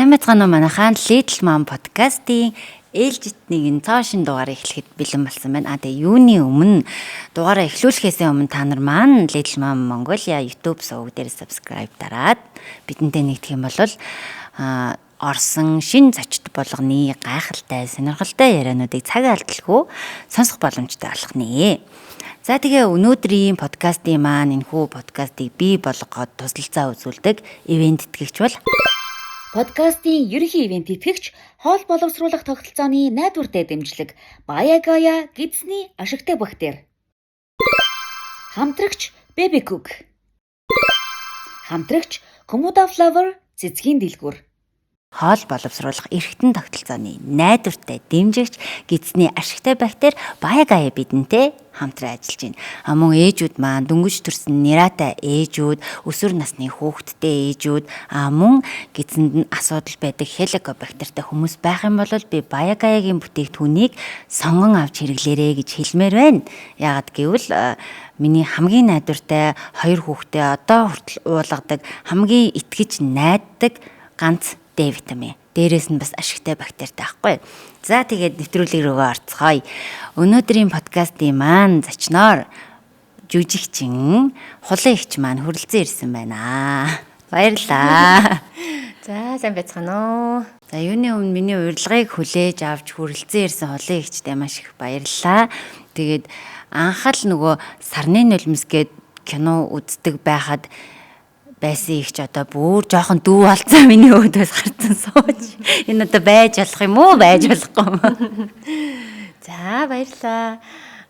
Сайн байцгаана уу, манайхаан Little Mom podcast-ийн ээлжит нэгэн цоо шин дугаар эхлэхэд бэлэн болсон байна. А тэгээ юуны өмнө, дугаараа эхлүүлэхээс өмнө та нар маань Little Mom Mongolia YouTube суваг дээр subscribe дараад бидэнтэй нэгдэх юм бол орсон шин зочд болгоны гайхалтай, сонирхолтой яриануудыг цаг алдалгүй сонсох боломжтой болох нэ. За, тэгээ өнөөдрийн подкастын маань, энэхүү подкастыг бий болгоход туслалцаа үзүүлдэг ивээн тэтгэгч бол Подкастын ерөнхий ивээн тэтгэгч хоол боловсруулах тогтолцооны найдвартай дэмжлэг Баягая гэдэсний ашигтай бактери. Хамтрагч Baby Cook. Хамтрагч Komoda Flower цэцгийн дэлгүүр. Хоол боловсруулах эрхтэн тогтолцооны найдвартай дэмжигч гэдэсний ашигтай бактери Баягая бидэнтэй хамтран ажиллаж байна. А мөн ээжүүд маань, дөнгөж төрсөн нэраатай ээжүүд, өсвөр насны хүүхэдтэй ээжүүд, а мөн гэдсэнд нь асуудал байдаг хеликобактертай хүмүүс байх юм бол би Баягаягийн бүтээгдэхүүнийг сонгон авч хэрэглээрэй гэж хэлмээр байна. Яагаад гэвэл миний хамгийн найдвартай, хоёр хүүхдээ одоо хүртэл уулгадаг, хамгийн итгэж найддаг ганц D витамин. Дээрээс нь бас ашигтай бактеритай байхгүй. За, тэгээд нэвтрүүлэг рүүгээ орцгоё. Өнөөдрийн подкастын маань зочноор жүжигчин Хулан эгч маань хүрэлцэн ирсэн байна. Баярлалаа. За, сайн байцгаана уу? За, юуны өмнө миний урилгыг хүлээж авч хүрэлцэн ирсэн Хулан эгчтэй маш их баярлалаа. Тэгээд анх л нөгөө Сарны нулимс гээд кино үздэг байхад байсан их ч одоо бүр жоохон дүү болцсон, миний өөдөөс гарцсан сууж. Энэ одоо байж болох юм уу? Байж болохгүй юм уу? За, баярлалаа.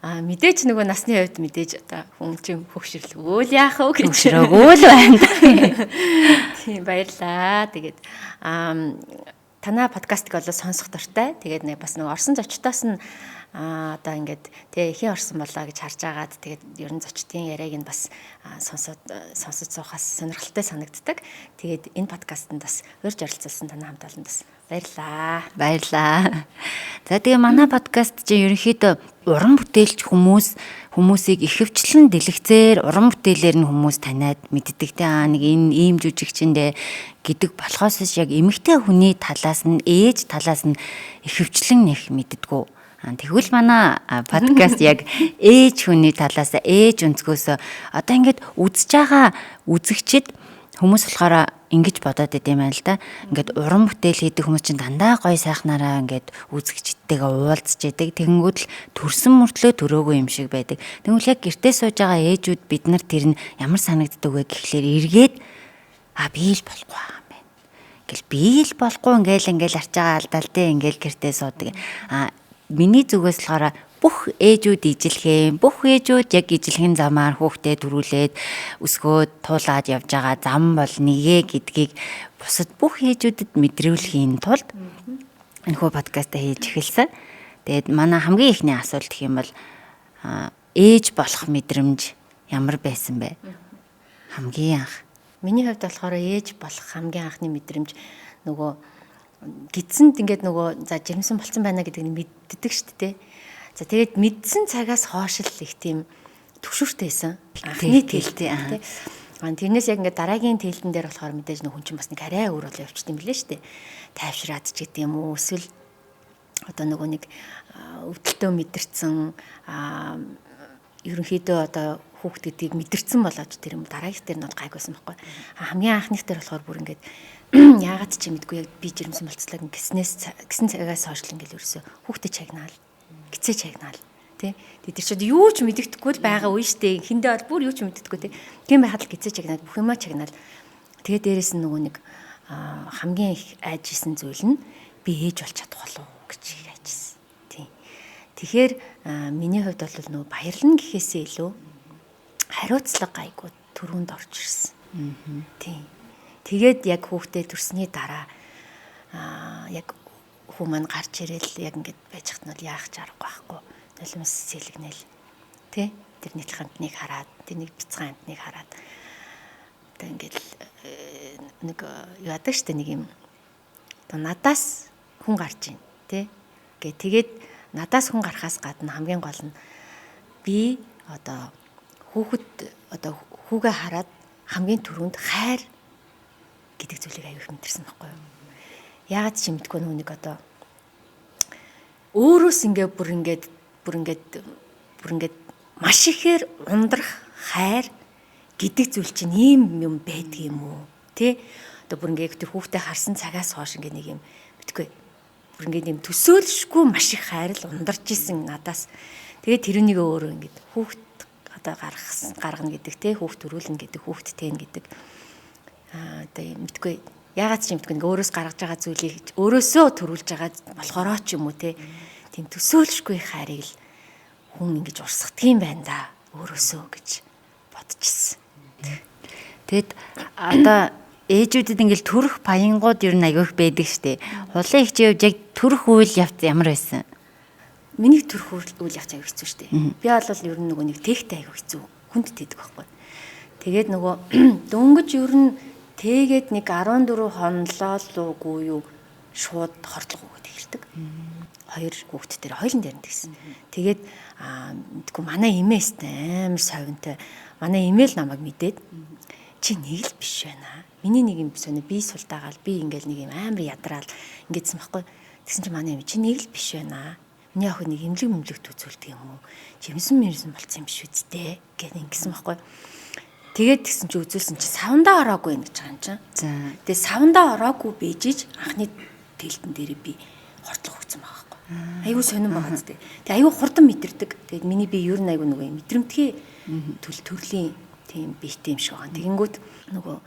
А мэдээж нөгөө насны хувьд мэдээж одоо хүн чинь хөгшөрлөгөө л яах вэ гэж. Хөгшрөөгөө л байна. Тийм, баярлалаа. Тэгээд танаа подкастыг болоо сонсох дуртай. Тэгээд нэг бас нөгөө орсон зочдоос нь одоо ингээд тэгээ ихэн орсон болоо гэж харж агаад, тэгээд ер нь зочдын яриаг нь бас сонсоод сонсож суухаас сонирхолтой санагддаг. Тэгээд энэ подкастэнд бас урьж оролцуулсан танай хамт олонд бас баярлалаа. Баярлалаа. За, тэгээ манай подкаст чинь ерөнхийдөө уран бүтээлч хүмүүсийг ихэвчлэн дэлгэцээр, уран бүтээлээр нь хүмүүс таниад мэддэг те, аа, нэг энэ ийм жүжигчэндээ гэдэг болохоос биш, яг эмэгтэй хүний талаас нь, ээж талаас нь ихэвчлэн нэх мэддэггүй. Тэгвэл манай подкаст яг ээж хүний талаас, ээж өнцгөөс одоо ингээд үзэж байгаа үзэгчид хүмүүс болохоор ингэж бодоод байт юм байна л да. Ингээд уран бүтээл хийдэг хүмүүс чинь дандаа гоё сайхнараа ингээд үзэгчдтэйгээ уулзч яадаг. Тэгэнгүүт л төрсөн мөртлөө төрөөгүй юм шиг байдаг. Тэгвэл яг гэртээ сууж байгаа ээжүүд бид нар тэр нь ямар санагддаг вэ гэхлээр эргээд а би л болохгүй байгаа юм байна. Ингээл би л болохгүй, ингээл ингээл арчаагаа алдаал те, ингээл гэртээ суудаг. А миний зүгээс болохоор бүх ээжүүд ижилхэн, бүх ээжүүд яг ижилхэн замаар хүүхдээ төрүүлээд, өсгөөд, туулаад явж байгаа зам бол нэгэ гэдгийг бусад бүх ээжүүдэд мэдрүүлэхийн тулд энэхүү подкастаа хийж эхэлсэн. Тэгээд манай хамгийн эхний асуулт гэх юм бол ээж болох мэдрэмж ямар байсан бэ? Хамгийн анх. Миний хувьд болохоор ээж болох хамгийн анхны мэдрэмж нөгөө гэдсэнд ингээд нөгөө за жирэмсэн болцсон байна гэдгийг мэддэг шүү дээ. За, тэгээд мэдсэн цагаас хойш л их тийм түгшүүртэй байсан. Анхны тээлтэй тий. А тэрнээс яг ингээд дараагийн тээлтэн дээр болохоор мэдээж нөх хүн чинь бас нэг арай өөр болоо явчихд юм билээ шүү дээ. Тайвшраад ч гэдэг юм уу, эсвэл одоо нөгөө нэг өвдөлтөө мэдэрсэн, ерөнхийдөө одоо хүүхд гэдгийг мэдэрсэн болооч тэр юм дараагийнх дээр нь бол гайгүйсэн байхгүй. Хамгийн анхных дээр болохоор бүр ингээд яагаад ч юм мэдгүй, яг би жирэмсэн болцлоо гиснээс гисэн цагаас хойш л ингээд ерөөсөө хүүхдээ чагнаал, гисээ чагнаал тий. Тэд нар ч одоо юу ч мэддэхгүй л байгаа үе штэ. Хиндээ бол бүр юу ч мэддэхгүй тий. Тийм байхад л гисээ чагнаад, бүх юмаа чагнаал. Тэгээ дээрэс нь нөгөө нэг хамгийн их айж исэн зүйл нь би ээж болж чадах болов уу гэж их айж исэн. Тий. Тэгэхээр миний хувьд бол нөгөө баярлна гэхээсээ илүү хариуцлага айгуу түрүүнд орж ирсэн. Тий. Тэгээд яг хүүхдээ төрсний дараа яг хүү маань гарч ирээл яг ингээд байж хат нь бол яах ч аргагүй байхгүй. Нулимс сэлгэнэл. Тэ? Тэр нийтлэх амтныг хараад, тэр нэг бяцхан амтныг хараад одоо ингээд нэг юу яадаг штэ, нэг юм одоо надаас хүн гарч ийн тэ. Гэ тэгээд надаас хүн гарахаас гадна хамгийн гол нь би одоо хүүхэд, одоо хүүгээ хараад хамгийн түрүүнд хайр гэдэг зүйлийг аюу их мэдэрсэн байхгүй юу. Яагаад ч юм мэдгүй нөгөө нэг одоо өөрөөс ингээ бүр ингээд бүр ингээд бүр ингээд маш ихээр ундрах хайр гэдэг зүйл чинь ийм юм байдаг юм уу? Тэ? Одоо бүр ингээ тэр хүүхдээ харсан цагаас хойш ингээ нэг юм мэдгүй. Бүр ингээ юм төсөөлшгүй маш их хайр л ундарч исэн надаас. Тэгээд тэрнийг өөрөө ингээд хүүхд одоо гаргасан гаргана гэдэг те хүүхд төрүүлнэ гэдэг хүүхд тээн гэдэг одоо юм мэдгүй. Яагаад ч юм мэдгүй ингээ өөрөөс гаргаж байгаа зүйлийг өөрөөсөө төрүүлж байгаа болохоороо ч юм уу те. Тийм төсөөлшгүй хайрыг л хүн ингэж урсгадаг юм байна да өөрөөсөө гэж бодчихсон. Тэгэд одоо ээжүүдэд ингээл төрөх паянгууд ер нь аягүй их байдаг штэ. Хулын эгчийн хувьд яг төрөх үйл явц ямар байсан? Миний төрөх үйл явц аягүй хэцүү штэ. Би бол ер нь нөгөө нэг тэхтэй аягүй хэцүү. Хүнд тэдэг байхгүй. Тэгээд нөгөө дөнгөж ер нь тэгээд нэг 14 хонолоо л үгүй юу шууд хордлого өгөөд эхэлдэг. Хоёр хүүхэд дээр хоёулын дээр нь тэгсэн. Тэгээд мэдгүй манай эмээстэй амар совинтой. Манай эмээл намайг мэдээд чи нэг л биш байна. Миний нэг юм сонио би сулдаагаал би ингээл нэг юм амар ядраал ингэдсэн байхгүй. Тэгсэн чи манай эм чи нэг л биш байна. Миний охин нэг эмнэлэг мэмлэгт үзүүлдэг юм уу? Жимсэн мэрсэн болцсон юм биш үсттэй гэх ингэсэн байхгүй. Тэгээд тэгсэн чи үзүүлсэн чи савндаа ороогүй гэж байгаа юм чинь. За. Тэгээд савндаа ороогүй бэжиж анхны тэлтэн дээр би хортлого өгсөн байгаа байхгүй. Айгүй сонирн байгаа зү. Тэгээд айгүй хурдан мэдэрдэг. Тэгээд миний би ер нь айгүй нөгөө мэдрэмтгий төрлийн тийм биетэй юм шиг байгаа. Тэгэнгүүт нөгөө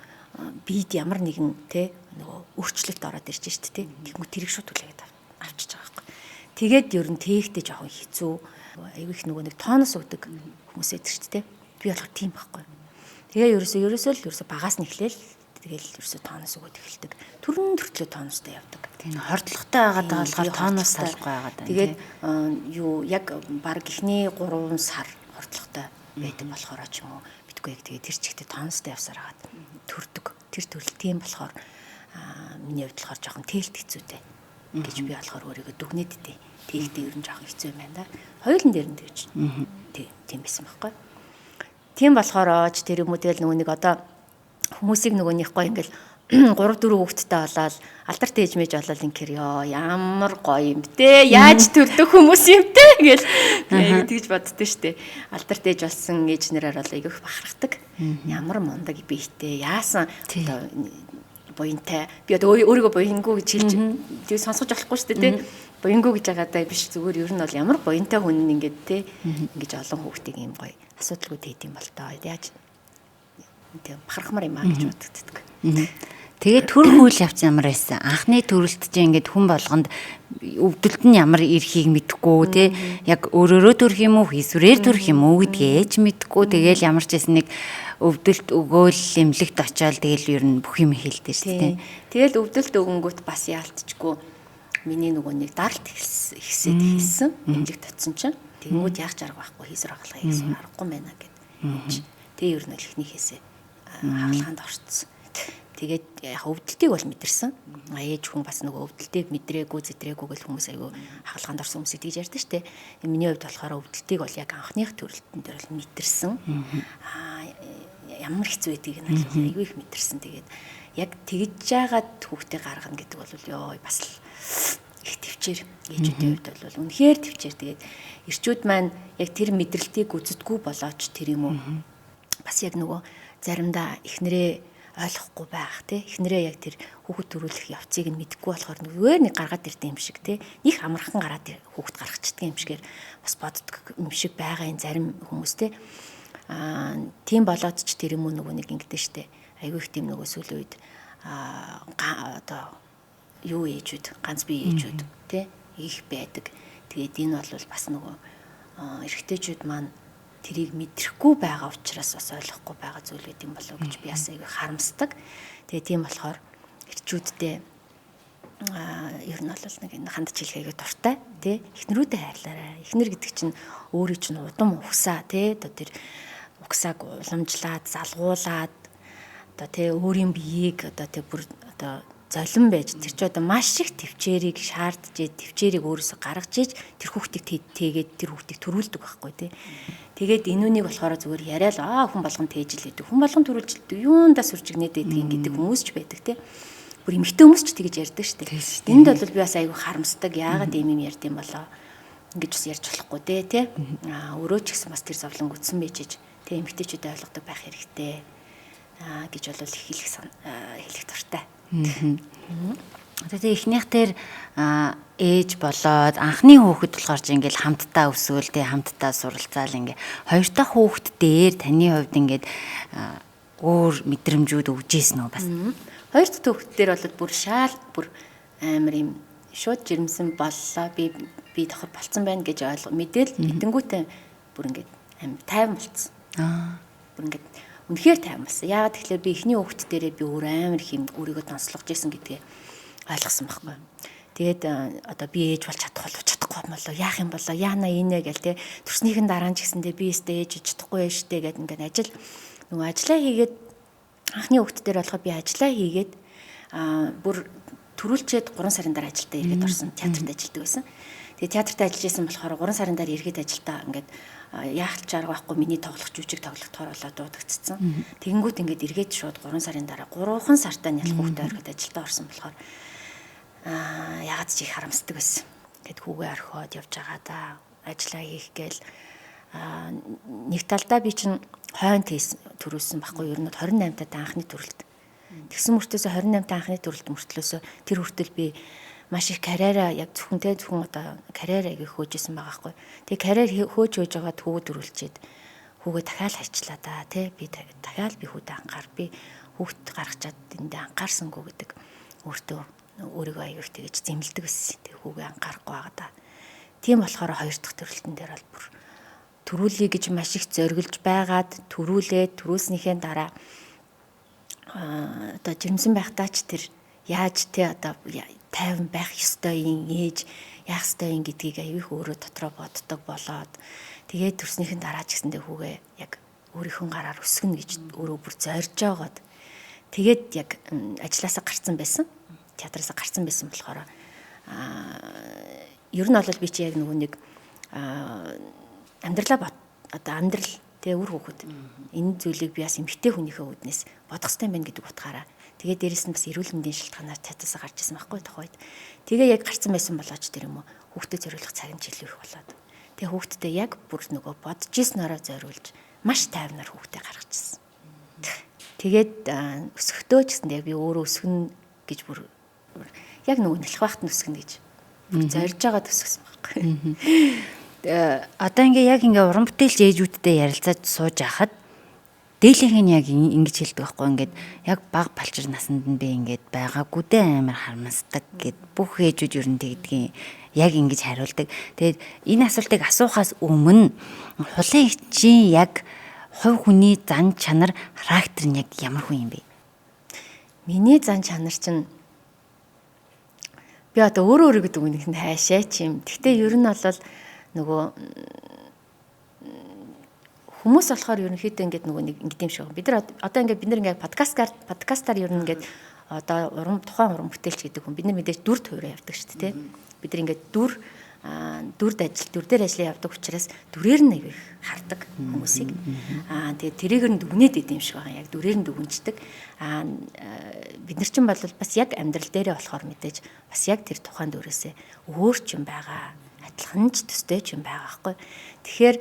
биед ямар нэгэн те нөгөө өөрчлөлт ороод ирж шít те. Тэгэнгүүт тэрийг шууд хүлээгээд авчиж байгаа байхгүй. Тэгээд ер нь тээхтэй жоохон хэцүү. Айгүй их нөгөө нэг тооноос өгдөг хүмүүс байдаг шít те. Би болохоор тийм байхгүй. Тэгээ ерөөсөө багаас нь эхлээл тэгэл ерөөсөө тооноос өгөөд эхэлдэг. Төрөн төртлөө тооноостой явдаг. Тийм хордлоготой байгаад байгаа болохоор тооноос салахгүй байгаад байна. Тэгээд юу яг баг эхний 3 сар хордлоготой байдаг болохоор ч юм уу мэдгүй яг тэгээд тэр чигтээ тооноостой явсаар хагаад төрдөг. Тэр төрөл тийм болохоор миний хувьд болохоор жоохон тээлт хэцүүтэй гэж би болохоор өөрийгөө дүгнээд дээ. Тээлтээ ер нь жоохон хэцүү юм байна да. Хоёулын дээр нь тэгж тийм байсан байхгүй. Тийм болохоор ч тэр юм уу тэгэл нөгөө нэг одоо хүмүүсийг нөгөөнийх гоё ингээл 3 4 хүүхэдтэй болоод алдарт ээж мэж болоод инкер ёо ямар гоё юм бэ яаж төрдөг хүмүүс юм те гэл тэгж боддөө штэ. Алдарт ээж болсон ээж нараар бол айгүйх бахархдаг. Ямар мундаг биетэй яасан одоо буянтай би одоо өөрийгөө буянгүй гэж хэлж тэг сонсгож болохгүй штэ те. Буянгүй гэж байгаадаа биш зүгээр ер нь бол ямар буянтай хүн ингээд те ингэж олон хүүхдийг юм гоё асуудалгүй тээд юм бол тоо яаж тийм бахархмаар юм аа гэж бодогддог. Тэгээд төрөх үйл явц ямар байсан? Анхны төрөлт чинь ингээд хүн болгонд өвдөлт нь ямар ирэхийг мэдэхгүй те яг өөрөөрөө төрөх юм уу, хийсвэрээр төрөх юм уу гэдгээ ээж мэдэхгүй. Тэгээл ямар ч байсан нэг өвдөлт өгөөл эмнэлэгт очиод тэгэл ер нь бүх юм хэлдэг шүү дээ. Тэгэл өвдөлт өгөнгүүт бас яалтчгүй миний нөгөө нэг даралт ихсээд эхэлсэн. Эмнэлэгт очисон чинь тэгэнгүүт яах ч арга байхгүй хийсвэр хагалгаа хийсэн аргагүй байна гэд. Тэгээ ер нь л эхнийхээсээ хагалгаанд орцсон. Тэгээд яг өвдөлтийг бол мэдэрсэн. Ээж хүн бас нөгөө өвдөлтийг мэдрээгүй, зэтрээгүй гэл хүмүүс айгүй хагалгаанд орсон хүмүүсийг тэгж ярьдаг штэ. Миний хувьд болохоор өвдөлтийг бол яг анхных төрөлтөн дээр бол мэдэрсэн. Ямар хэцүү байдгийг нь айгүй их мэдэрсэн. Тэгээд яг тэгж жаагаад хүүхдээ гаргана гэдэг бол ёо бас л их төвчээр ээжүүдийн хувьд бол үнэхээр төвчээр. Тэгээд эрчүүд маань яг тэр мэдрэлтийг үзэдгүй болооч тэр юм уу. Бас яг нөгөө заримдаа эхнэрээ ойлгохгүй байх тий эхнэрээ яг тэр хүүхэд төрүүлэх явцыг нь мэдэхгүй болохоор зүгээр нэг гаргаад ирдэг юм шиг тий нэг амархан гараад хүүхэд гаргацдаг юм шигээр бас боддог юм шиг байгаа юм зарим хүмүүс тий тийм болоод ч тэр юм уу нөгөө нэг ингэдэж штэ айгүй их тийм нөгөө сүүлийн үед одоо юу ээжүүд ганц бие ээжүүд тий их байдаг. Тэгээд энэ бол бас нөгөө эрэгтэйчүүд маань тэрийг мэдрэхгүй байгаа учраас бас ойлгохгүй байгаа зүйл байт юм болов уу гэж би бас айгүй харамсдаг. Тэгээ тийм болохоор эрчүүдтэй ер нь бол нэг хандж хэлэх айгүй дуртай тий. Эхнэрүүдээ хайрлаарай. Эхнэр гэдэг чинь өөрийн чинь удам угсаа тий. Одоо тэр угсааг уламжлаад, залгуулад одоо тий өөрийн биеийг одоо тий бүр одоо золин байж тэр чи одоо маш их төвчээрийг шаардж, төвчээрийг өөрөөсөө гаргаж иж тэр хүүхдийг тээгээд тэр хүүхдийг төрүүлдэг байхгүй тий. Тэгээд энүүнийг болохоор зүгээр яриа л хүн болгон тээж л гэдэг. Хүн болгон төрүүлж л гэдэг. Юундаа сүржигнээд байдгийг гэдэг хүмүүс ч байдаг тий. Бүр эмэгтэй хүмүүс ч тэгэж ярьдаг шүү дээ. Энд бол би бас айгүй харамсдаг. Яагаад ийм юм ярьд юм болоо? Ингэж бас ярьж болохгүй дээ, тий. Аа, өөрөө ч гэсэн бас тэр зовлон үтсэн байж иж тий эмэгтэйчүүд ойлгодог байх хэрэгтэй. Аа гэж бол хэлэх дуртай. Тэгээ эхнийх дээр ээж болоод анхны хүүхэд болохоор ч ингээл хамтдаа өсөөл тий хамтдаа суралцаал ингээ хоёр дахь хүүхэд дээр таны хувьд ингээд өөр мэдрэмжүүд өгжсэн үү бас? Хоёр дахь хүүхэд дээр бол бүр шаал бүр амар юм шууд жирэмсэн боллоо, би давхар болцсон байна гэж ойлго мэдээл мэдэнгүүтээ бүр ингээд амар тайван болцсон. Бүр ингээд үнэхээр тайван болсон. Яагаад тэгэхээр би эхний хүүхэд дээрээ би өөр амар их юм өөрийгөө донслогож исэн гэдгээ ойлгосон байхгүй. Тэгээд одоо би ээж болж чадах болов чадахгүй болоо яах юм болоо яана инэ гэл те төрснийхэн дараа нь ч гэсэндээ би өстө ээж чадахгүй байж штэ гэд ингээд ажил нөгөө ажиллаа хийгээд анхны хүүхэд дээр болохоор би ажиллаа хийгээд бүр төрүүлчээд 3 сарын дараа ажилдаа эргээд орсон. Театрт ажилладаг байсан. Тэгээд театрт ажиллаж исэн болохоор 3 сарын дараа эргээд ажилдаа ингээд яах ч арга байхгүй миний тоглох жүжиг тоглохтоор болоо дуудагдцсан. Тэгэнгүүт ингээд эргээд шууд 3 сарын дараа 3 сартаа нялх хүүхдээ орхиод ажилдаа орсон болохоор яагаад ч их харамсдаг байсан. Тэгэд хүүгээ орхиод явж байгаа да. Ажиллаа хийх гээл нэг талдаа би чинь хойно тийс төрүүлсэн байхгүй юу? Ер нь 28 таад анхны төрөлт. Тэгсэн мөртөөсөө 28 та анхны төрөлт мөртлөөсөө тэр хүртэл би маш их карьераа яг зөвхөн те зөвхөн одоо карьер аяг хөөжсэн байгаа байхгүй. Тэгээ карьер хөөж хөөж байгаад хүүгээ төрүүлчихэд хүүгээ дахиад хайчлаа да те би дахиад би хүүдээ анхаар би хүүхд гаргачаад эндээ анхаарсангүй гэдэг өөртөө өөрийгөө аяг тэгэж зэмлдэг байсан. Тэгээ хүүгээ анхаарахгүй байгаа да. Тийм болохоор хоёр дахь төрөлтөн дээр бол бүр төрүүлье гэж маш их зориглож байгаад төрүүлээд төрүүлснийхээ дараа одоо жирэмсэн байхдаа ч тэр яаж те одоо тайван байх ёстой юм ээж яах ёстой юм гэдгийг аюу их өөрөө дотроо боддог болоод тэгээд төрснийхэн дараа ч гэсэндээ хүүгээ яг өөрийнхөө гараар өсгөнө гэж өөрөө бүр зорж жагаад тэгээд яг ажилласаа гарцсан байсан. Театраасаа гарцсан байсан болохоор ер нь бол би чи яг нөгөө нэг амьдралаа одоо амьдрал тэгээ үр хүүхэд энэ зүйлийг би бас эмэгтэй хүнийхээ үүднээс бодох хэрэгтэй байна гэдэг утгаараа тэгээ дээрэс нь бас эрүүл мэндийн шалтгаанаар театраасаа гарч ирсэн байхгүй тухайд тэгээ яг гарцсан байсан болооч тэр юм уу хүүхдэд зориулах цаг нь ч илүү их болоод тэгээ хүүхдтэй яг бүр нөгөө бодож ирснээрээ зориулж маш тайвнаар хүүхдээ гаргачихсан. Тэгээд өсөхдөө ч гэсэн яг би өөрөө өсгөн гэж бүр яг нөгөө нэлэх байхад нь өсгөнө гэж зорж байгаад өсгсөн байхгүй. Одоо ингээ яг ингээ уран бүтээлч ээжүүдтэй ярилцаад сууж байхад дээлийнх нь яг ингэж хэлдэг байхгүй ингээд яг баг балчир насанд нь би ингээд байгаагүй дээ амар харамсдаг гэд бүх ээжүүд ер нь тэгдгийн яг ингэж хариулдаг. Тэгээд энэ асуултыг асуухаас өмнө хулын эгчийн яг хувь хүний зан чанар характер нь яг ямар хүн юм бэ? Миний зан чанар чинь би одоо өөрөө өөрийгөө дүгнэх нь хайшаач юм. Гэхдээ ер нь бол нөгөө хүмүүс болохоор ерөнхийдөө ингээд нөгөө нэг ингэдэм шиг. Бид нар одоо ингээд бид нар ингээд подкастаар ер нь ингээд одоо уран тухайн уран бүтээлч гэдэг хүн бид нар мэдээж дүр тойроо явдаг шүү дээ, тий. Бид нар ингээд дүрд ажил дүр дээр ажиллаа явдаг учраас дүрээр нь аяг хардаг хүмүүсийг. Тэгээд тэрийг нь дүгнээд идэм шиг байгаа. Яг дүрээр нь дүгнждэг. Бид нар чинь бол бас яг амьдрал дээрээ болохоор мэдээж бас яг тэр тухайн дүрээсээ өөр ч юм байгаа. Адилхан ч төстэй ч юм байгаа байхгүй. Тэгэхээр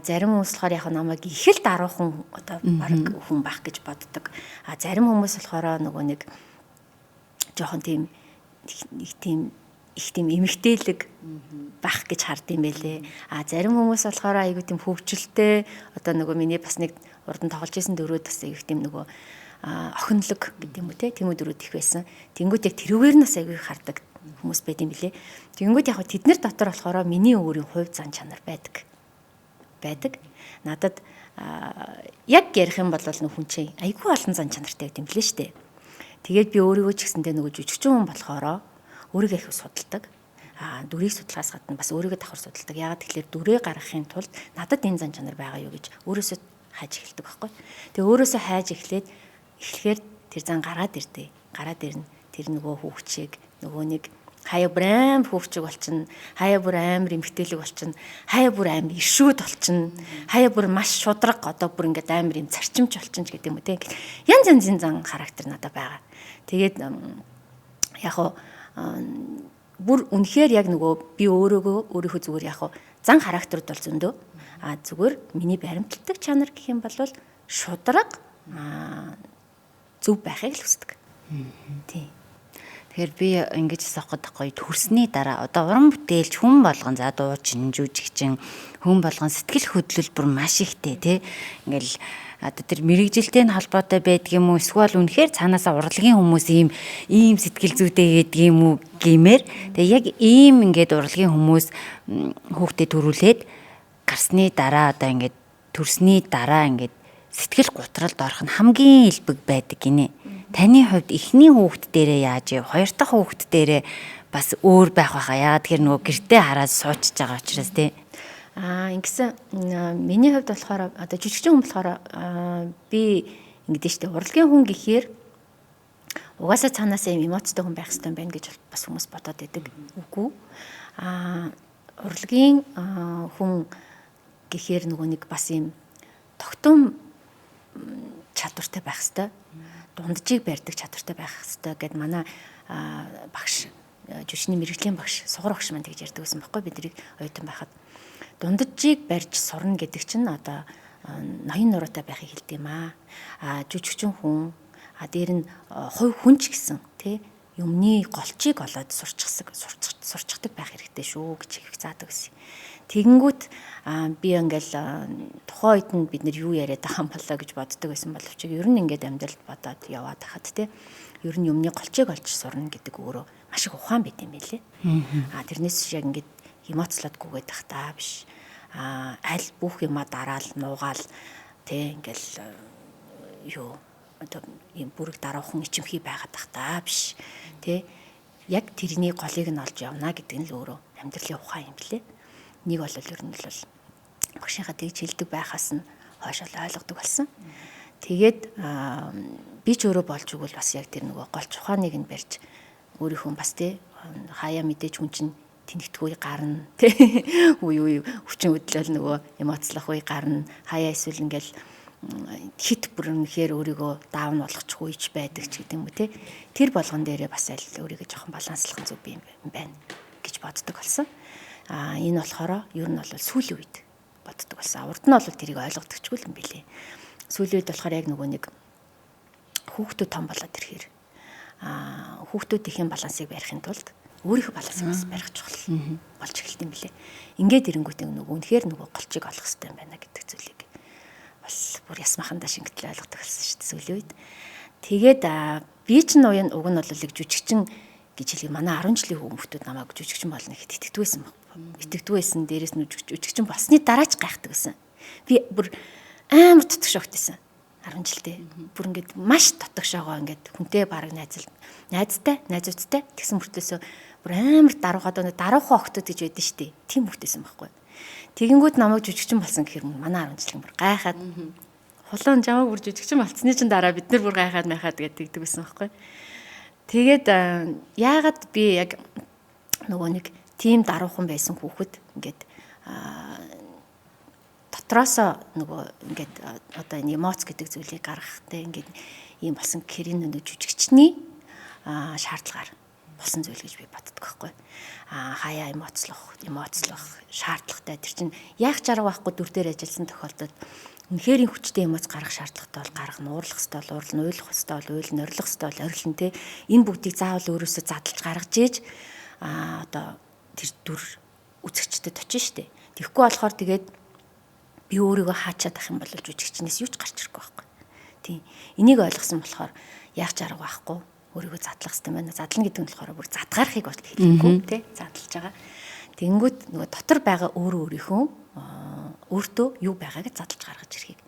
зарим хүмүүс болохоор яг намайг их л даруухан одоо баг хүн байх гэж боддог. Зарим хүмүүс болохоор нөгөө нэг жоохон тийм нэг тийм их тийм эмэгтэйлэг байх гэж хард юм байлээ. Зарим хүмүүс болохоор айгүй тийм хөвгчлөлтэй одоо нөгөө миний бас нэг урд нь тоглож исэн дөрүүд бас айгүй тийм нөгөө охинлог гэдэг юм уу те тийм дөрүүд их байсан. Тэнгүүт яг тэрүүгээр нь бас айгүй хардаг хүмүүс байд юм билээ. Тэнгүүт яг тэд нар дотор болохоор миний өөрийн хувь зан чанар байдаг. Надад яг ярих юм бол нөх хүн чинь айгүй олон зан чанартай байд юм билээ штэ. Тэгээд би өөрийгөө ч гэсэндээ нөгөө жүжигчин хүн болохоор өөрийгөө их судалдаг. Дүрийг судлахаас гадна бас өөрийгөө давхар судалдаг. Яагаад тэгэхээр дүрээ гаргахын тулд надад энэ зан чанар байгаа юу гэж өөрөөсөө хайж эхэлдэг байхгүй. Тэгээ өөрөөсөө хайж эхлэхээр тэр зан гараад ирдэг. Гараад ирнэ. Тэр нөгөө хүүхчийг нөгөө нэг хаяа бүр аим хүүхчиг болчихно. Хаяа бүр амар эмгтээлэг болчихно. Хаяа бүр амар иршүүд болчихно. Хаяа бүр маш шудраг одоо бүр ингээд амар юм зарчимч болчихно ч гэдэг юм уу те. Янз янзын зан характер надад байгаа. Тэгээд Яг бүр үнэхээр яг нөгөө би өөрийнхөө зүгээр яг зан характерд бол зөндөө. А зүгээр миний баримталдаг чанар гэх юм бол шудраг зөв байхыг л хүсдэг. Тийм. Тэгэхээр би ингэж асуух гэдэг гоё төрсний дараа одоо уран бүтээлч хүн болгон за дуучин, жүжигчин хүн болгон сэтгэл хөдлөл бүр маш ихтэй тий. Ингээл одоо тэр мэрэгжилтэй нь холбоотой байдаг юм уу эсвэл үнэхээр цаанаасаа урлагийн хүмүүс ийм сэтгэл зүйтэй гэдэг юм уу гэмээр. Тэгээ яг ийм ингээд урлагийн хүмүүс хүүхдээ төрүүлээд гарсны дараа одоо ингээд төрсний дараа ингээд сэтгэл гутралд орох нь хамгийн элбэг байдаг гинэ. Таны хувьд эхний хүүхэд дээрээ яаж яв? Хоёр дахь хүүхэд дээрээ бас өөр байх байхаа. Яагаад тэгэхээр нөгөө гэртээ хараад суучж байгаа учраас тий. Ингэсэн миний хувьд болохоор одоо жижигчин хүн болохоор би ингэдэж штэ урлагийн хүн гэхээр угаасаа цаанаасаа юм эмоцтой хүн байх хэрэгтэй юм байна гэж бас хүмүүс бодоод байдаг. Үгүй. Урлагийн хүн гэхээр нөгөө нэг бас юм тогтом чадвартай байх хэрэгтэй. Дунджийг барьдаг чадвартай байх хэрэгтэй гэд манай багш жүжигчний мэргэжлийн багш сугар багш маань тэгж ярьдаг байсан байхгүй бид нарыг оюутан байхад. Дунджийг барьж сурна гэдэг чинь одоо ноён нуруутай байхыг хэлдэг юм аа. Жүжигчин хүн дээр нь хувь хүн ч гэсэн тий юмны голчийг олоод сурчдаг байх хэрэгтэй шүү гэж их заадаг гэсэн. Тэгэнгүүт би ингээл тухайн үед нь бид нар юу яриад байгаа юм болоо гэж боддог байсан боловч ер нь ингээд амьдралд бодоод яваад хахад тий ер нь юмны голчийг олж сурна гэдэг өөрөө маш их ухаан байт юм байлээ. Тэрнээс яг ингээд эмоцлоод гүгээд тах та биш. Аль бүх юма дараал нуугаал тий ингээл юу одоо ийм бүрэг даруухан ичимхий байгаад тах та биш. Тий яг тэрний голыг нь олж явна гэдэг нь л өөрөө амьдралын ухаан юм блэ. Нэг бол ер нь бол багшийнхаа тэгж хэлдэг байхаас нь хойш бол ойлгодог болсон. Тэгээд би ч өөрөө болж өгвөл бас яг тэр нөгөө голч ухааныг нь барьж өөрийнхөө бас тий хаяа мэдээж хүн чинь тэнэгтэх үе гарна тий үе хүчин хөдлөл нөгөө эмоцлох үе гарна. Хаяа эсвэл ингээл хит бүр үнэхээр өөрийгөө даун болгочих үеч байдаг ч гэдэг юм уу тий. Тэр болгон дээрээ бас аль өөрийгөө жоохон баланслах зүг юм байна гэж боддог болсон. Энэ болохоор ер нь бол сүүлийн үед боддог болсон. Урд нь бол тэрийг ойлгодогчгүй юм билээ. Сүүлийн үед болохоор яг нөгөө нэг хүүхдүүд том болоод ирэхээр хүүхдүүдийн балансыг барихын тулд өөрийнхөө балансыг бас барих чухал болж эхэлт юм билээ. Ингээд ирэнгүүт нөгөө үнэхээр нөгөө голчийг олох хэрэгтэй юм байна гэдэг зүйлийг бас бүр ясмахандаа шингэтэл ойлгодог болсон шүү дээ сүүлийн үед. Тэгээд би ч нуян уг нь бол их жүжигчин гэж хэлээ. Манай 10 жилийн хүүхдүүд намайг жүжигчин болно гэхэд итгэдэг байсан баг. Итгэдэг байсан. Дээрээс нь жүжигчин болсны дараа ч гайхдаг байсан. Би бүр амар тутагш огт байсан. 10 жилдээ. Бүр ингээд маш тотогшоогоо ингээд хүнтэй бараг найзтай, найзуудтай тэгсэн мөртлөөсөө бүр амар даруухад даруухан охтууд гэж байдсан шүү дээ. Тийм хүүхдээсэн байхгүй. Тэгэнгүүт намайг жүжигчин болсон гэхээр манай 10 жилийн бүр гайхаад хулуун жамаг бүр жүжигчин болцсны чинь дараа бид нар бүр гайхаад майхаад гэдэг тэгдэг байсан байхгүй. Тэгээд яагаад би яг нөгөө нэг тийм даруухан байсан хүүхэд ингээд дотроосоо нөгөө ингээд одоо энэ эмоц гэдэг зүйлийг гаргахтай ингээд ийм болсон гэхээр энэ нөгөө жүжигчний шаардлагаар болсон зүйл гэж би боддог байхгүй. Хаяа эмоцлох шаардлагатай. Тэр чинь яах чарга байхгүй дүр дээр ажилласан тохиолдолд үнэхээр хүчтэй эмоц гаргах шаардлагатай бол гаргана, уурлах хэрэгтэй бол уурлна, уйлах хэрэгтэй бол уйлна, орилох хэрэгтэй бол орилно те. Энэ бүгдийг заавал өөрөөсөө задлж гаргаж ээж одоо тэр дүр үзэгчдэд очно штэ. Тэгэхгүй болохоор тэгээд би өөрийгөө хаачаад ах юм бол жүжигчнээс юу ч гарч ирэхгүй байхгүй. Тийм. Энийг ойлгосон болохоор яах чарга байхгүй. Өөрийгөө задлах хэрэгтэй байна. Задлана гэдэг нь болохоор бүр задгаархыг бол хэлэхгүй тий задлж байгаа. Тэнгүүт нөгөө дотор байгаа өөрөө өөрийнхөө өөртөө юу байгааг задлж гаргаж ирэхийг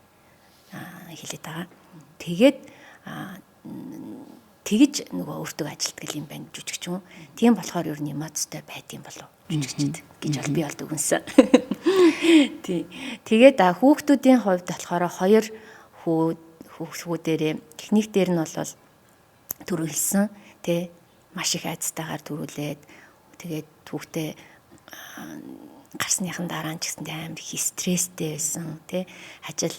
хэлээд байгаа. Тэгээд тэгж нөгөө өөртөө ажилтдаг юм байна жүжигч юм. Тийм болохоор ер нь эмоцтой байд юм болов жүжигчд гэж бол би бол дүгнсэн. Тий. Тэгээд хүүхдүүдийн хувьд болохоор хоёр хүү дээрээ эхнийх дээр нь бол төрүүлсэн тий маш их айцтайгаар төрүүлээд тэгээд хүүхдээ гарсныхан дараа нь ч гэсэн амар их стресстэй байсан тий ажил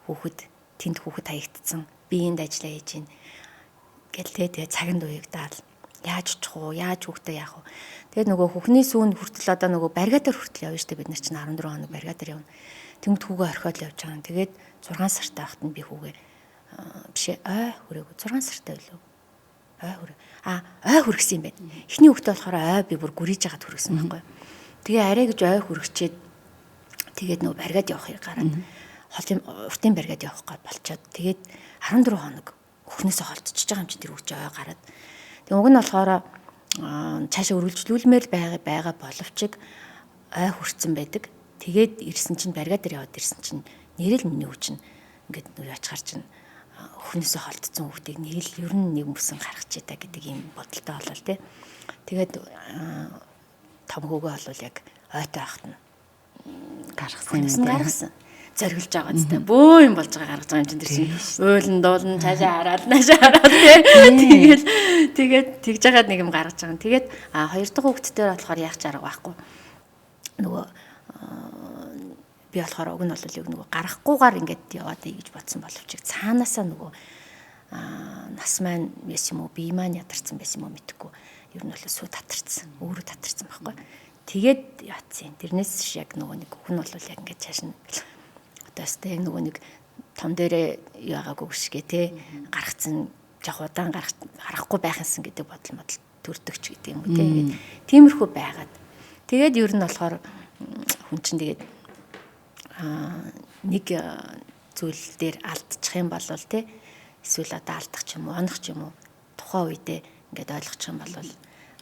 хүүхэд тэнд хүүхэд хаягдсан би энд ажиллаа хийж гин гэл тий тэгээд цаганд уягдаал Яаж очих уу? Яаж хүүхдээ яах вэ? Тэгээд нөгөө хүүхний сүүн хүртэл одоо нөгөө баригадаар хүртэл явна шүү дээ. Бид нар чинь 14 хоног баригадаар явна. Тэнгүүд хүүгээ орхиод л явж байгаа. Тэгээд 6 сартай байхад нь би хүүгээ биш ой хүрээгүй 6 сартай байлуу. Ой хүрээ. Ой хүргэсэн юм байна. Эхний хүүхдээ болохоор ой би бүр гүрийж хагаад хүргэсэн байхгүй. Тэгээ арай гэж ой хүргэчээд тэгээд нөгөө баригад явах хэрэг гараад холын уртын баригад явах гээд болчоод тэгээд 14 хоног хөхнөөсөө холдчихж байгаа юм чинь тэр хүүч ой гараад. Тэгээ уг нь болохоор цаашаа үргэлжлүүлмээр байгаа боловч ой хүрцэн байдаг. Тэгээд ирсэн чинь баригад дээр яваад ирсэн чинь нэрэл миний хүү чинь ингээд нөр ачгаар чинь хөхнөөсөө холдсон хүүхдийг нэрэл ер нь нэг мөсөн гаргачих та гэдэг юм бодолтой болол тий. Тэгээд том хүүгээ болвол яг ойтой байхад нь гаргасан юм гаргасан. Зориглож байгаа зү бөө юм болж байгаа гаргаж байгаа юм чинь тэр чинь уйлан дуулан цаашаа хараад наашаа хараад тий. Тэгээд тэгж жагаад нэг юм гаргаж байгаа. Тэгээд хоёр дахь хүүхдтэй болохоор яах ч арга байхгүй. Нөгөө би болохоор уг нь бол яг нөгөө гарахгүйгээр ингээд яваад ий гэж бодсон боловч цаанаасаа нөгөө нас маань байсан юм уу, бие маань ядарсан байсан юм уу мэдэхгүй. Ер нь бол сүү татарсан. Өөрөө татарсан байхгүй. Тэгээд ятсан. Тэрнээс яг нөгөө нэг хүн бол яг ингээд цааш нь одоо өстэй нөгөө нэг том дээрээ яагаагүй шигэ те гаргацсан жоох удаан гаргахгүй байх юмсан гэдэг бодол модол төрдөг ч гэдэг юм уу те ингээд тиймэрхүү байгаад тэгээд ер нь болохоор хүн чинь тэгээд нэг зүйл дээр алдчих юм бол те эсвэл одоо алдах ч юм уу онох ч юм уу тухайн үедээ ингээд ойлгочих юм бол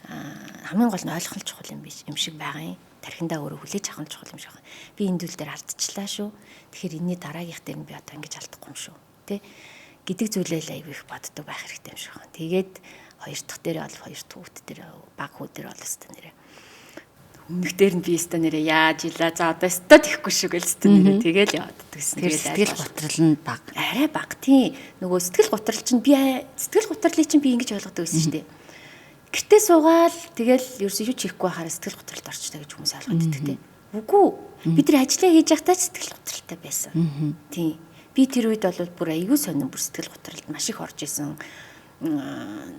хамгийн гол нь ойлгох нь чухал юм биш юм шиг байгаа юм. Тархиндаа өөрөө хүлээж авах нь чухал юм шиг байна. Би энэ зүйл дээр алдчихлаа шүү. Тэгэхээр энэний дараагийнх дээр нь би одоо ингэж алдахгүй юм шүү. Тэ? Гэдэг зүйлээ л аягүй их боддог байх хэрэгтэй юм шиг байна. Тэгээд хоёр дахь дээр бол хоёр дахь хүүхд дээр баг хүү дээр бол өстө нэрээ. Өмнөх дээр нь би өстө нэрээ яаж илаа. За одоо өстө тэхгүй шүү гэл өстө нэрээ тэгэл яваад гэсэн. Тэгээд сэтгэл готрол нь баг. Арай баг тийм. Нөгөө сэтгэл готрол чинь би сэтгэл готрлыг чинь би ингэж ойлгодог байсан шүү дээ. Гэртээ суугаал тэгэл ерөөсөө юу ч хийхгүй байхаараа сэтгэл готролд орчтой гэж хүмүүс ойлгоод идэх те. Үгүй. Бид нар ажиллаа хийж байхдаа ч сэтгэл готролтой байсан. Тийм. Би тэр үед бол бүр аягүй сонин бүр сэтгэл готролд маш их орж исэн.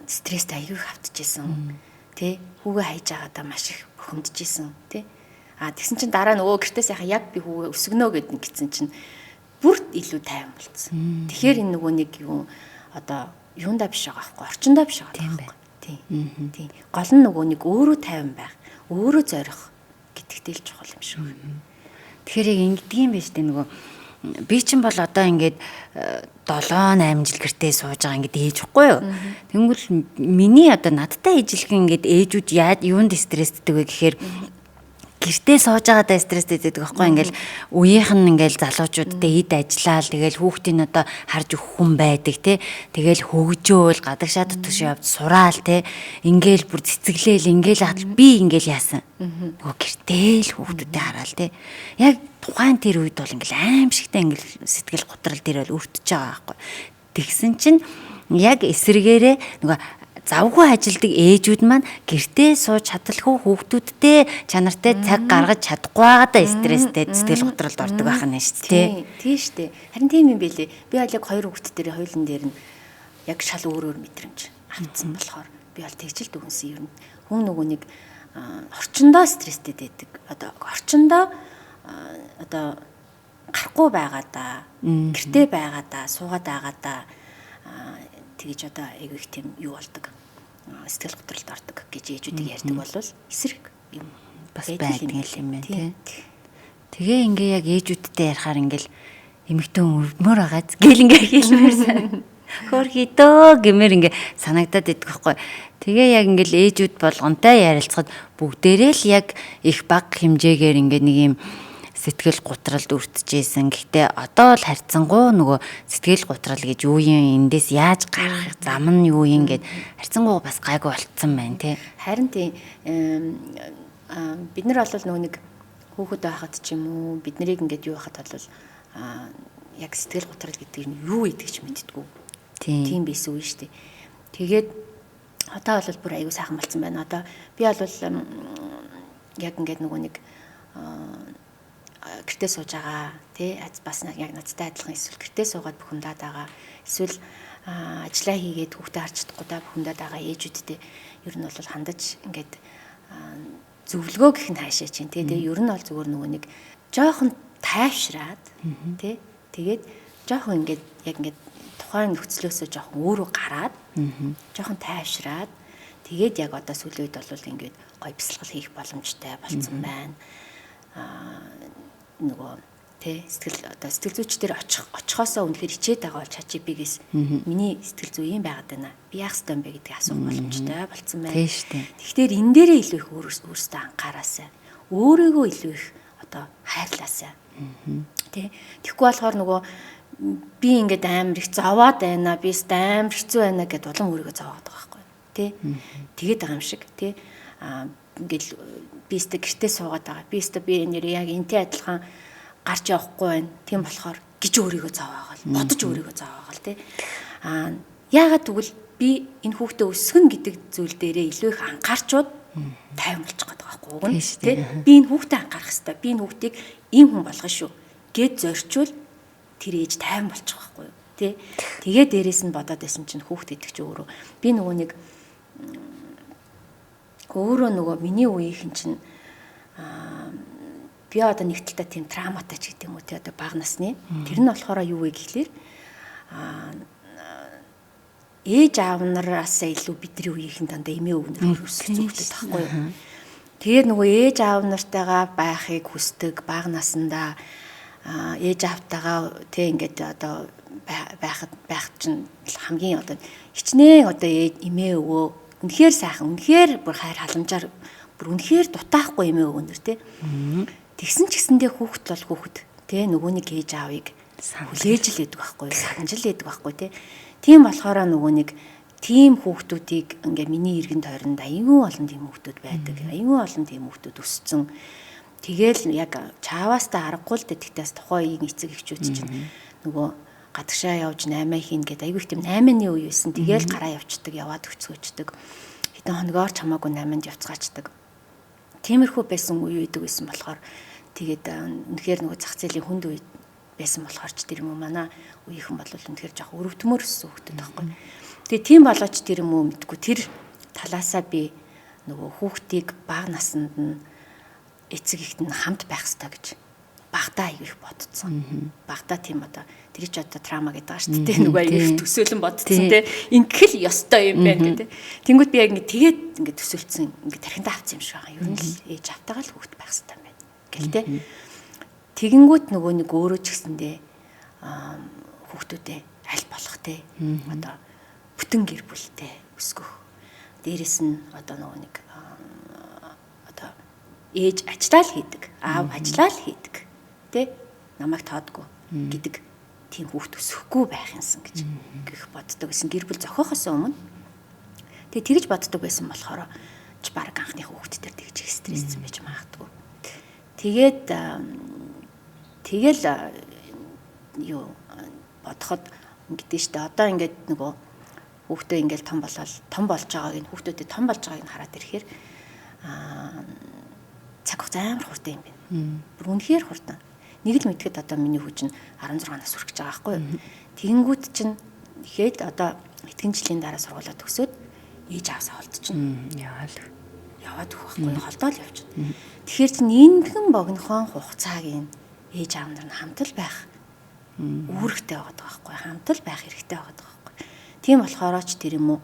Стресст аягүй их автчихсэн. Тэ. Хүүгээ хайж байгаадаа маш их бухимдж исэн. Тэ. А тэгсэн чинь дараа нөгөө гэртээ сайхан яг би хүүгээ өсгөнө гэд нэгсэн чинь бүр илүү тайван болцсон. Тэгэхээр энэ нөгөө нэг юу одоо юундаа биш байгаа байхгүй орчиндоо биш байгаа байхгүй. Тийм. Тийм. Гол нь нөгөө нэг өөрөө тайван байх, өөрөө зорих гэдэгтэй л чухал юм шиг байна. Тэгэхээр яг ингэдэг юм байна шүү дээ нөгөө би чинь бол одоо ингээд 7 8 жил гэртээ сууж байгаа ингээд ээж ихгүй юу. Тэнгүүл миний одоо надтай ижилхэн ингээд ээжүүд яад юунд стресстэй вэ гэхээр гэртээ сууж байгаадаа стресстэй байдаг байхгүй ингээл үеийнх нь ингээл залуучуудтай ид ажиллаал тэгэл хүүхдийн одоо харж өгөх хүн байдаг те тэгэл хөгжөөл гадагшаа дотгош явж сураал те ингээл бүр цэцэглээл ингээл хатал би ингээл яасан нөгөө гэртээ л хүүхдүүдээ хараал те яг тухайн тэр үед бол ингээл аимшигтай ингээл сэтгэл готрол дээр бол өртөж байгаа байхгүй тэгсэн чинь яг эсрэгээрээ нөгөө завгүй ажилдаг ээжүүд маань гэртээ сууж чадалгүй хүүхдүүдтэй чанартай цаг гаргаж чадахгүй байгаадаа стресстэй сэтгэл готролд ордог байх нь шүү дээ. Тийм шүү дээ. Харин тийм юм билээ. Би бол яг хоёр хүүхд дээр хоёулын дээр нь яг шал өөр өөр мэдрэмж авцсан болохоор би бол тэгж л дүгнсэн юм. Хүн нөгөө нэг орчиндоо стресстэй байдаг. Одоо орчиндоо одоо гарахгүй байгаадаа, гэртээ байгаадаа, суугаад байгаадаа тэгэж одоо айгүй их тийм юу болдог сэтгэл готролд ордог гэж ээжүүдийг ярьдаг бол эсрэг юм бас байдаг юм байна тий. Тэгээ ингээ яг ээжүүдтэй ярихаар ингээл эмэгтэй өрмөр байгааз гэл ингээ хэлмээр сан. Хөөрхий дөө гэмээр ингээ санагдаад идэх байхгүй. Тэгээ яг ингээл ээжүүд болгонтой ярилцахад бүгдээрээ л яг их баг хэмжээгээр ингээ нэг юм сэтгэл гутралд өртөжсэн. Гэхдээ одоо л харьцангуй нөгөө сэтгэл гутрал гэж юу юм эндээс яаж гарах зам нь юу юм гэд харьцангуй бас гайгүй болцсон байна тий. Харин тий бид нар бол нөгөө нэг хүүхэд байхад ч юм уу бид нарыг ингээд юу байхад бол яг сэтгэл гутрал гэдэг нь юу гэдэг ч мэддэггүй. Тийм байсан үе шүү дээ. Тэгээд одоо бол бүр аягүй сайхан болцсон байна. Одоо би бол яг ингээд нөгөө нэг гэртээ сууж байгаа тий бас яг надтай адилхан эсвэл гэртээ суугаад бухимдаад байгаа эсвэл Ажлаа хийгээд хүүхдээ харж чадахгүй та бүхэндээ байгаа ээжүүдтэй ер нь бол хандаж ингээд зөвлөгөө гэх нь хаашаа чинь тий. Тэгээ ер нь бол зүгээр нөгөө нэг жоохон тайвшраад тий. Тэгээд жоохон ингээд яг ингээд тухайн нөхцлөөсөө жоохон өөрөө гараад жоохон тайвшраад тэгээд яг одоо сүүлийн үед бол ингээд гоё бясалгал хийх боломжтой болцсон байна. Нөгөө тий сэтгэл одоо сэтгэл зүйч дээр очихосоо үнэхээр хичээд байгаа бол ChatGPT-гээс миний сэтгэл зүй юм байгаад байна. Би яах ёстой юм бэ гэдгийг асуух боломжтой болцсон байна. Тийм шүү дээ. Тэгэхээр энэ дээрээ илүү их өөрсдөө анхаараасай. Өөрийгөө илүү их одоо хайрлаасай. Тий. Тэгэхгүй болохоор нөгөө би ингээд амар их зовоод байна, би өст амар хэцүү байна гэдээ улам өөрийгөө зовоод байгаа байхгүй. Тий. Тэгээд байгаа юм шиг тий. Аа ингээл би өстө гэртээ суугаад байгаа. Би өстө би нэр яг энтэй адилхан гарч явахгүй байна. Тийм болохоор гэж өөрийгөө зовоогоол, бодож өөрийгөө зовоогоол тий. Аа яагаад гэвэл би энэ хүүхдээ өсгөн гэдэг зүйл дээрээ илүү их анхаарчууд тайван болчих гээд байгаа байхгүй уг нь тий. Би энэ хүүхдээ анхаарах хэвээр. Би энэ хүүхдийг ийм хүн болгоно шүү гэд зорчвол тэр ээж тайван болчих байхгүй юу тий. Тэгээ дээрээс нь бодоод байсан чинь хүүхд гэдэг чинь өөрөө би нөгөө нэг өөрөө нөгөө миний үеийнхэн чинь би одоо нэг талдаа тийм травматай ч гэдэг юм уу тий одоо бага насны. Тэр нь болохоор юу вэ гэхлээр ээж аав нараасаа илүү бидний үеийнхэн дандаа эмээ өвнөр өссөн хүүхдүүд байхгүй юу. Тэгээд нөгөө ээж аав нартайгаа байхыг хүсдэг бага насндаа ээж аавтайгаа тий ингээд одоо байхад байх чинь хамгийн одоо хичнээн одоо эмээ өвөө үнэхээр сайхан үнэхээр бүр хайр халамжаар бүр үнэхээр дутаахгүй эмээ өвөө нэр тий. Тэгсэн ч гэсэндээ хүүхэд бол хүүхэд тий нөгөө нэг ээж аавыг хүлээж л идэг байхгүй санаж л идэг байхгүй тий. Тийм болохоор нөгөө нэг тийм хүүхдүүдийг ингээ миний эргэн тойронд аюун олон тийм хүүхдүүд байдаг. Аюун олон тийм хүүхдүүд өссөн. Тэгээл яг чааваастай аргагүй л дээ. Тэгтээс тухайн үеийн эцэг эхчүүд чинь нөгөө гадагшаа явж 8 хийн гэдэг аюу их тийм 8-ны үе байсан. Тэгээл гараа явцдаг, яваад өцгөөчдөг. Хэдэн хоногоор ч хамаагүй 8-нд явцгаачдаг. Тиймэрхүү байсан үе үйдэг байсан болохоор тэгээд үнэхээр нөгөө зах зээлийн хүнд үе байсан болохоор ч тэр юм уу манай үеийнхэн бол үнэхээр жоох өрөвдмөр өссөн хүүхдүүд байхгүй. Тэгээ тийм болооч тэр юм уу мэдгүй тэр талаасаа би нөгөө хүүхдийг бага наснд нь эцэг ихт нь хамт байх ёстой гэж багтаа аяг их бодцсон. Багтаа тийм одоо тэр чи одоо трама гэдэг байгаа шүү дээ. Нөгөө аяг их төсөөлөн бодцсон те. Ингэх л ёстой юм байна гэдэг. Тэнгүүд би яг ингэ тэгээд ингэ төсөөлцсөн ингэ тархиндаа авсан юм шиг байгаа. Ер нь л ээж автайгаа л хүүхд байх ёстой юм байна гэл те. Тэгэнгүүт нөгөө нэг өөрөө ч гэсэндээ хүүхдүүдээ аль болох те. Одоо бүтэн гэр бүлтэй өсгөх. Дээрэс нь одоо нөгөө нэг одоо ээж ажиллаа л хийдэг, аав ажиллаа л хийдэг. Тэ намайг тоодгүй гэдэг тийм хүүхд өсөхгүй байх юмсан гэж гэх боддог гэсэн гэр бүл зохиохоос өмнө. Тэгээ тэгж боддог байсан болохоор ч баг анхны хүүхд төр тэгж их стресссэн байж магадгүй. Тэгээд тэгэл юу бодоход ингэдэж штэ одоо ингээд нөгөө хүүхдээ ингээд том болоод том болж байгааг нь хүүхдүүдэд том болж байгааг нь хараад ирэхээр цаг хугацаа амар хурдан юм байна. Бүр үнэхээр хурдан. Нэг л мэдгэд одоо миний хүү чинь 16 нас хүрэх гэж байгаа байхгүй юу. Тэгэнгүүт чинь ихэд одоо хэдхэн жилийн дараа сургуулаа төгсөөд ээж аавсаа холдчихно. Яваад өгөх байхгүй юу. Холдоол явчихна. Тэгэхээр чинь эндхэн богинохон хугацааг нь ээж аав нар нь хамт л байх үүрэгтэй байгаа байхгүй юу. Хамт л байх хэрэгтэй байгаа байхгүй юу. Тийм болохоор ч тэр юм уу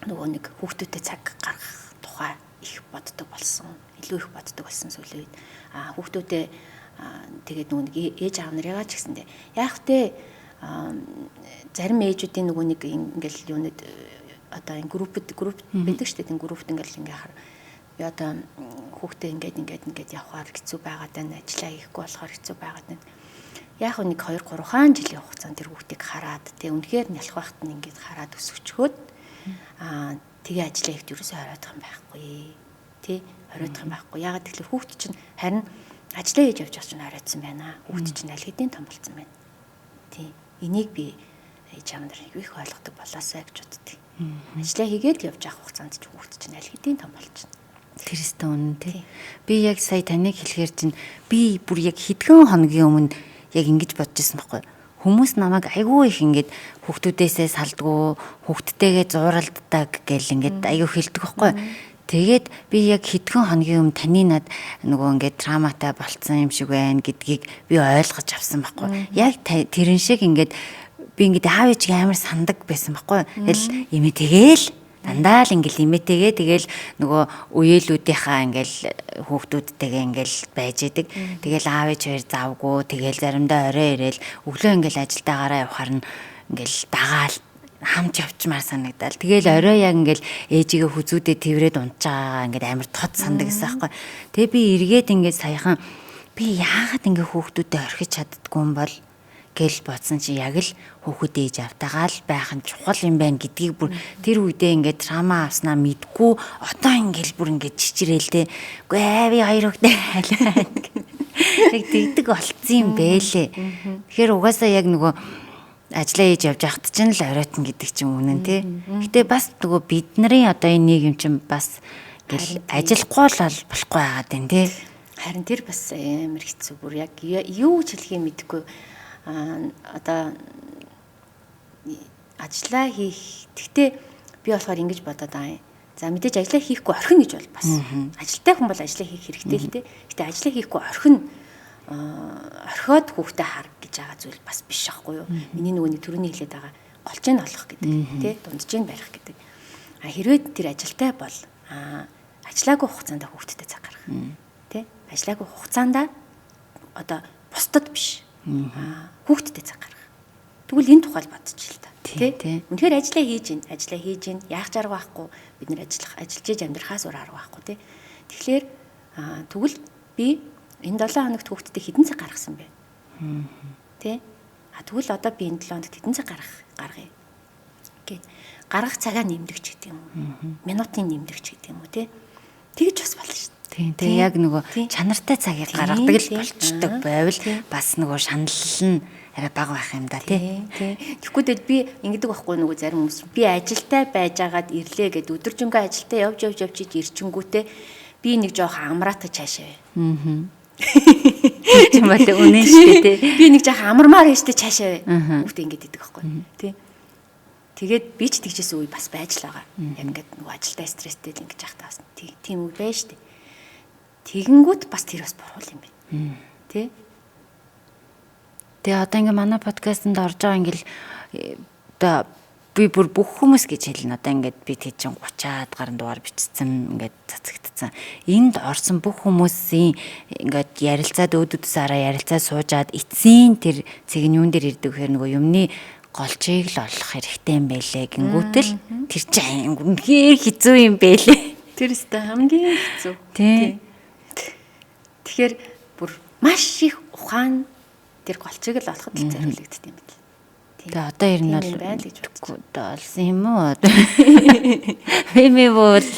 нөгөө нэг хүүхдүүдэд цаг гаргах тухай их боддог болсон. Илүү их боддог болсон сүүлийн үед. Аа хүүхдүүдээ тэгээд нөгөө нэг ээж аав нарыгаа ч гэсэндээ яах вэ? Зарим ээжүүдийн нөгөө нэг ингээл юунод одоо энэ групп байдаг шүү дээ. Энэ группт ингээл ингээ хар би одоо хүүхдээ ингээд ингээд ингээд явахаар хэцүү байгаад байна. Ажиллаа хийхгүй болохоор хэцүү байгаад байна. Яг нэг 2 3 жилийн хугацаанд тэр хүүхдийг хараад тэг үнэхээр нялх байхад нь ингээд хараад өсөчхөөд тэгээ ажиллаа хийхэд ерөөсөө хориодох юм байхгүй. Тэ хориодох юм байхгүй. Яагаад гэвэл хүүхд чинь харин ажиллаа хийж явж байгаа чинь хориодсон байна. Хүүхд чинь аль хэдийн том болсон байна. Тий. Энийг би ээж аав нар их ойлгодог болоосай гэж боддог. Ажиллаа хийгээд явж явах хугацаанд ч хүүхд чинь аль хэдийн том болчихно. Тэр өстө үнэн тий. Би яг сая таныг хэлэхээр чинь би бүр яг хэдхэн хоногийн өмнө яг ингэж бодож ирсэн байхгүй. Хүмүүс намайг айгүй их ингээд хүүхдүүдээсээ салдгүй, хүүхдтэйгээ зууралддаг гэл ингээд айгүй хэлдэг байхгүй. Тэгээд би яг хэдхэн хоногийн өмнө таны над нөгөө ингээд травматай болцсон юм шиг байна гэдгийг би ойлгож авсан байхгүй. Яг тэрэн шиг ингээд би ингээд аав ээжийг амар сандаг байсан байхгүй. Тэгэл имээ тэгэл дандаа л ингээл имээтэйгээ тэгэл нөгөө үеэлүүдийнхаа ингээл хүүхдүүдтэйгээ ингээл байж идэг. Тэгэл аав ээж хоёр завгүй тэгэл заримдаа орой ирээл өглөө ингээл ажилдаа гараа явахаар нь ингээл дагаал хамт явчмаар санагдал. Тэгэл орой яг ингээл ээжигээ хүзүүдээ тэрвэрэд унтж байгаагаа ингээд амар тод сандаг гэсэн аахгүй. Тэгээ би эргээд ингээд саяхан би яагаад ингээд хүүхдүүдэд орхиж чаддгүй юм бол гэл бодсон чи яг л хүүхэд ээж автагаа л байх нь чухал юм байна гэдгийг бүр тэр үедээ ингээд трама авснаа мэдгүй одоо ингээд бүр ингээд чичрээл те. Үгүй ээ би хоёр хүүхдээ хайлаа. Яг тэгдэг болцсон юм бэлээ. Тэгэхээр угаасаа яг нөгөө ажиллаа хийж явж байхад чинь л оройтно гэдэг чинь үнэн тий. Гэтэ бас нөгөө бид нарын одоо энэ нийгэм чинь бас гэл ажиллахгүй л болохгүй байгаад байна тий. Харин тэр бас амар хэцүү бүр яг юу ч хэлхийг мэдэхгүй одоо ажиллаа хийх. Гэхдээ би болохоор ингэж бодоод байгаа юм. За мэдээж ажиллаа хийхгүй орхино гэж бол бас. Ажилтай хүн бол ажиллаа хийх хэрэгтэй л дээ. Гэтэ ажиллаа хийхгүй орхино орхиод хүүхдээ хар гэж байгаа зүйл бас биш аахгүй юу? Миний нөгөө нэг төрөний хэлээд байгаа голчийг олох гэдэг тий дунджийг барих гэдэг. А хэрвээ тэр ажилтай бол ажиллаагүй хугацаанд хүүхдтэй цаг гаргах. Тий? Ажиллаагүй хугацаанд одоо бусдад биш. Хүүхдтэй цаг гаргах. Тэгвэл энэ тухай л бодчих л та. Тий? Үнэхээр ажиллаа хийж гин, ажиллаа хийж гин, яах жарга байхгүй. Бид нэр ажиллах, ажиллаж иж амьдрахаас өөр арга байхгүй тий. Тэгэхээр тэгвэл би энэ 7 хоногт хүүхдтэй хэдэн цаг гаргасан бэ? Тэ? А тэгвэл одоо би энэ 7 хоногт хэдэн цаг гаргая гэд гаргах цагаа нэмдэг ч гэдэг юм уу. Минутын нэмдэг ч гэдэг юм уу, тэ? Тэгж бас болно шүү дээ. Тийм, тэгээ яг нөгөө чанартай цагийг гаргадаг л болчдөг байвал бас нөгөө шаналл нь арай бага байх юм да, тий. Тий. Тэгэхгүй тэгэл би ингэдэг байхгүй нөгөө зарим хүмүүс би ажилтай байжгаад ирлээ гэд өдөржингөө ажилтай явж явж явж ирчингүүтээ би нэг жоохон амраатай цаашаа. Аа. Тийм бол үнэн шүү дээ, тий. Би нэг жоохон амармаар байж тээ цаашаа. Хүүхдээ ингэж идэг байхгүй. Тий. Тэгээд би ч тэгжсэн үе бас байж л байгаа. Яг ингээд нөгөө ажилдаа стресстэй л ингэж явах таас тийм үе байж тээ. Тэгэнгүүт бас тэр бас буруу юм байна. Тий. Тэгээ одоо ингээ манай подкастэнд орж байгаа ингээл одоо би бүр бүх хүмүүс гэж хэлнэ. Одоо ингээд би тэг чин 30-аад гаруй дугаар бичсэн ингээд цацагдсан. Энд орсон бүх хүмүүсийн ингээд ярилцаад өөдөөс араа ярилцаад суужаад эцсийн тэр цэг нь юун дээр ирдэг гэхээр нөгөө юмны голчийг л олох хэрэгтэй юм байлээ гингүүтэл тэр чинь үнэхээр хэцүү юм байлээ. Тэр өстой хамгийн хэцүү. Тий. Тэгэхээр бүр маш их ухаан тэр голчийг л олоход л зориулагддаг юм байна. Тэгээ одоо ер нь бол одоо олсон юм уу? Би бол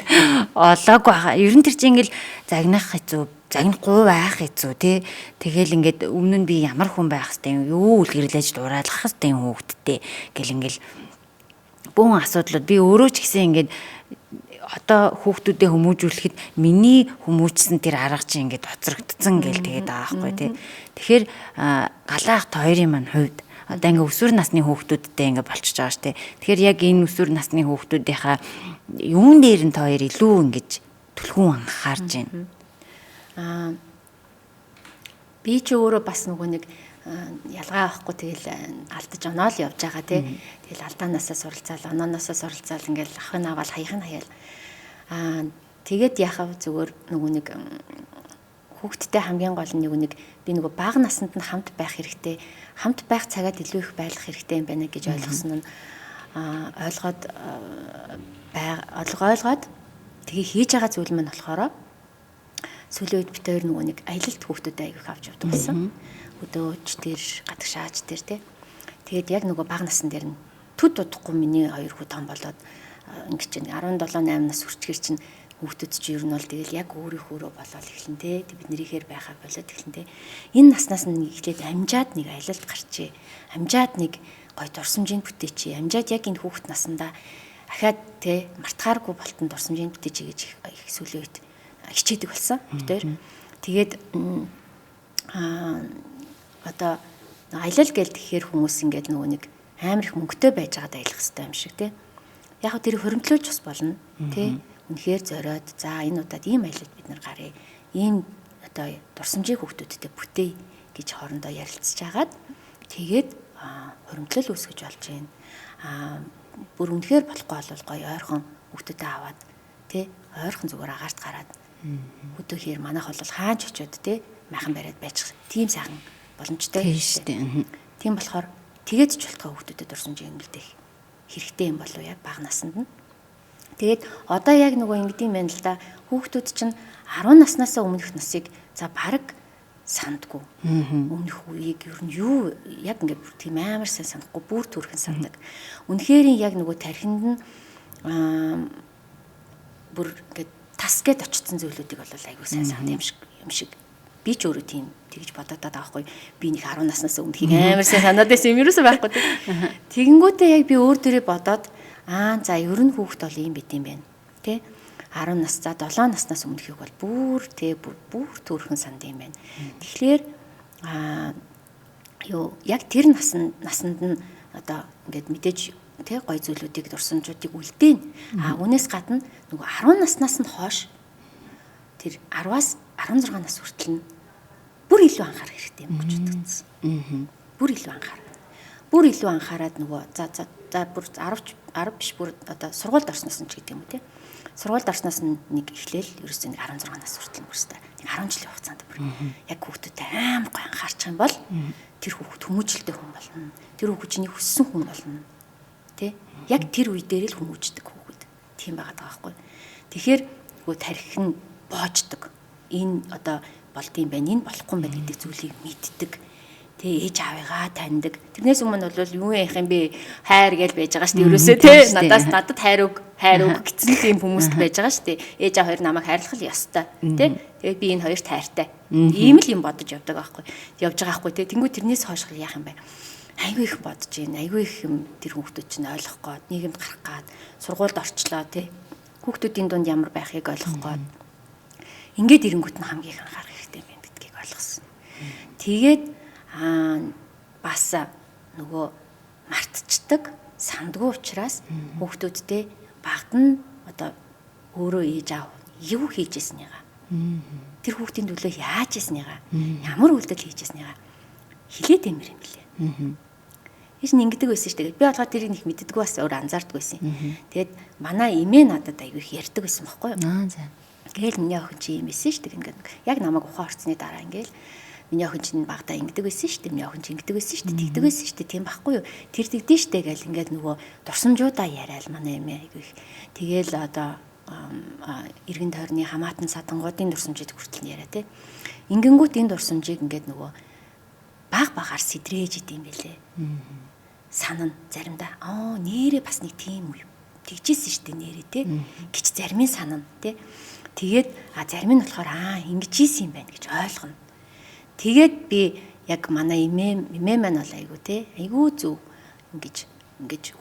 олоогүй хаа. Ер нь тэр чинь ингээл загнах хэцүү, загнахгүй байх хэцүү тий. Тэгэл ингээд өмнө нь би ямар хүн байх хэвтэй юм, юу үлгэрлэж дураалгах хэвтэй юм хүүхдтэй гэл ингээл бүүн асуудлууд би өөрөө ч гэсэн ингээд одоо хүүхдүүдэд хүмүүжүүлэхэд миний хүмүүжсэн тэр арга чинь ингээд хоцрогдсон гэл тэгээд байгаа байхгүй тий. Тэгэхээр галаах хоёрын маань хувьд одоо ингээ өсвөр насны хүүхдүүдтэй ингээ болчихж байгаа штэ. Тэгэхээр яг энэ өсвөр насны хүүхдүүдийнхаа юун дээр нь та хоёр илүү ингэж түлхүүн анхаарч байна? Аа би ч өөрөө бас нөгөө нэг ялгаа авахгүй тэгэл алдаж оноо л явж байгаа тий. Тэгэл алдаанаасаа суралцаал, онооноосоо суралцаал ингээл ах нь аваал хаях нь хаяал. Аа тэгээд яхав зүгээр нөгөө нэг хүүхдтэй хамгийн гол нь нэг би нөгөө бага наснд нь хамт байх хэрэгтэй. Хамт байх цагаад илүү их байлгах хэрэгтэй юм байна гэж ойлгосон нь ойлгоод ойлгоод тэгээ хийж байгаа зүйл маань болохоор сүүлийн үед бид хоёр нөгөө нэг аялалт хүүхдүүдэд аяг их авч явдаг болсон. Хөдөөч тэр, гадагшаач тэр тий. Тэгээд яг нөгөө бага насн дээр нь төд удахгүй миний хоёр хүү том болоод ингэ чинь 17 8 нас хүрчгэр чинь хүүхдүүд чи ер нь бол тэгэл яг өөрийнхөөрөө болоод эхлэн те бид нарийнхээр байхаа болоод эхлэн те. Энэ наснаас нь эхлээд амжаад нэг аялалд гарчээ. Амжаад нэг гой дурсамжийг бүтээчээ. Амжаад яг энэ хүүхд насандаа ахаад те мартахааргүй болтон дурсамжийг бүтээчээ гэж их сүүлийн үед хичээдэг болсон бид хоёр. Тэгээд одоо Аялал гээл тэгэхээр хүмүүс ингээд нөгөө нэг амар их мөнгөтэй байж байгаад аялах хэрэгтэй юм шиг тий. Яг хөө тэрийг хоримтлуулж бас болно тий. Үнэхээр зориод за энэ удаад ийм аялалд бид нар гарыг ийм одоо дурсамжийг хүүхдүүдтэй бүтээе гэж хоорондоо ярилцж агаад тэгээд хоримтлал үүсгэж болж байна. Бүр үнэхээр болохгүй бол гоё ойрхон хүүхдүүдээ аваад тий ойрхон зүгээр агаарт гараад хөдөөхээр манайх бол хаач очиод тий майхан бариад байчих тийм сайхан боломжтой шүү дээ. Тийм болохоор тэгээд ч болтгой хүүхдүүдэд дурсамжийг үлдээх хэрэгтэй юм болов яг бага наснд нь. Тэгээд одоо яг нөгөө ингэдэм байх л да. Хүүхдүүд чинь 10 наснаас өмнөх насыг за бараг сандгүй. Өмнөх үеийг ер нь юу яг ингээд бүр тийм амар сайн санахгүй бүр төрхөн сандаг. Үнэхээр яг нөгөө тархинд нь бүр ингээд тас гээд очсон зүйлүүдийг бол айгүй сайн санд юм шиг. Би ч өөрөө тийм тэгж бодоод байгаа байхгүй. Би нэг 10 наснаас өмнөхийг амар сайн санаад байсан юм ерөөсөө байхгүй. Тэгэнгүүтээ яг би өөр дөрөө бодоод за ер нь хүүхд бол ийм байт юм байна. Тэ? 10 нас за 7 наснаас өмнөхийг бол бүр тэ бүр төрхөн санд юм байна. Тэгэхээр юу яг тэр насанд нь одоо ингээд мэдээж тэ гой зүйлүүдийг дурсамжуудыг үлдээн. Үүнээс гадна нөгөө 10 наснаас нь хойш тэр 10-аас 16 нас хүртэл нь бүр илүү анхаарах хэрэгтэй юм гэж бодогдсон. Бүр илүү анхаарах. Бүр илүү анхаарад нөгөө за бүр 10 биш бүр одоо сургуульд орсноос нь ч гэдэг юм уу те. Сургуульд орсноос нь нэг эхлээл ерөөсөө нэг 16 нас хүртэл бүрстэй. Нэг 10 жилийн хугацаанд бүр яг хүүхдүүдтэй амар гой анхаарчих юм бол тэр хүүхд хүмүүжлтэй хүн болно. Тэр хүүхд чиний хүссэн хүн болно. Тэ? Яг тэр үе дээр л хүмүүждэг хүүхэд. Тийм байгаа даа байхгүй. Тэгэхээр нөгөө тархи нь боождог. Энэ одоо болдсон байх, энэ болохгүй юм байна гэдэг зүйлийг мэддэг. Тэ ээж аавыгаа таньдаг. Тэрнээс өмнө бол юу яах юм бэ? Хайр гэж байж байгаа шүү дээ. Ерөөсөө тэ надад хайр өг гэсэн тийм хүмүүст байж байгаа шүү дээ. Ээж аав хоёр намайг хайрлах л ёстой. Тэ? Тэгээд би энэ хоёрт хайртай. Ийм л юм бодож явдаг байхгүй. Явж байгаа байхгүй тэ. Тэнгүү тэрнээс хойш яах юм бэ? Айгүй их бодож гин. Айгүй их юм тэр хүүхдүүд чинь ойлгох гээд, нийгэмд гарах гээд, сургуульд орчлоо тэ. Хүүхдүүдийн дунд ямар байхыг ойлгох гээд. Ингээд ирэнгүүт нь хамгийн их анхаарах хэрэгтэй юм байна гэдгийг ойлгосон. Тэгээд бас нөгөө мартчихдаг, сандгүй учраас хүүхдүүдтэй багт нь одоо өөрөө ээж аав юу хийж ирснийгаа тэр хүүхдийн төлөө яаж ирснийгаа ямар үйлдэл хийж ирснийгаа хилээд эмэр юм лээ. Тийш нь ингэдэг байсан шүү дээ. Би болохоор тэрийг нэг мэддэггүй бас өөр анзаардгүй байсан. Тэгээд манай эмээ надад аягүй их ярьдаг байсан байхгүй юу? За. Гээл миний охин чи юм байсан шүү дээ. Ингээд яг намайг ухаан орцсны дараа ингээл миний охин чинь багтаа ингэдэг байсан шүү дээ. Миний охин чинь ингэдэг байсан шүү дээ. Тэгдэг байсан шүү дээ. Тийм байхгүй юу? Тэр тэгдэж шүү дээ гэл ингээд нөгөө дурсамжуудаа яриад манай эмээ айгүй их. Тэгээл одоо эргэн тойрны хамаатан садангуудын дурсамжийг хүртэл нь яриа тий. Ингэнгүүт энэ дурсамжийг ингээд нөгөө баг багаар сэдрээж идэм бэлээ. Санана заримдаа нэрээ бас нэг тийм үе тэгжсэн шүү дээ нэрээ тий гэж зарим нь санана тий. Тэгээд зарим нь болохоор ингэж ийсэн юм байна гэж ойлгоно. Тэгээд би яг манай эмээ маань бол айгүй те айгүй зөв ингэж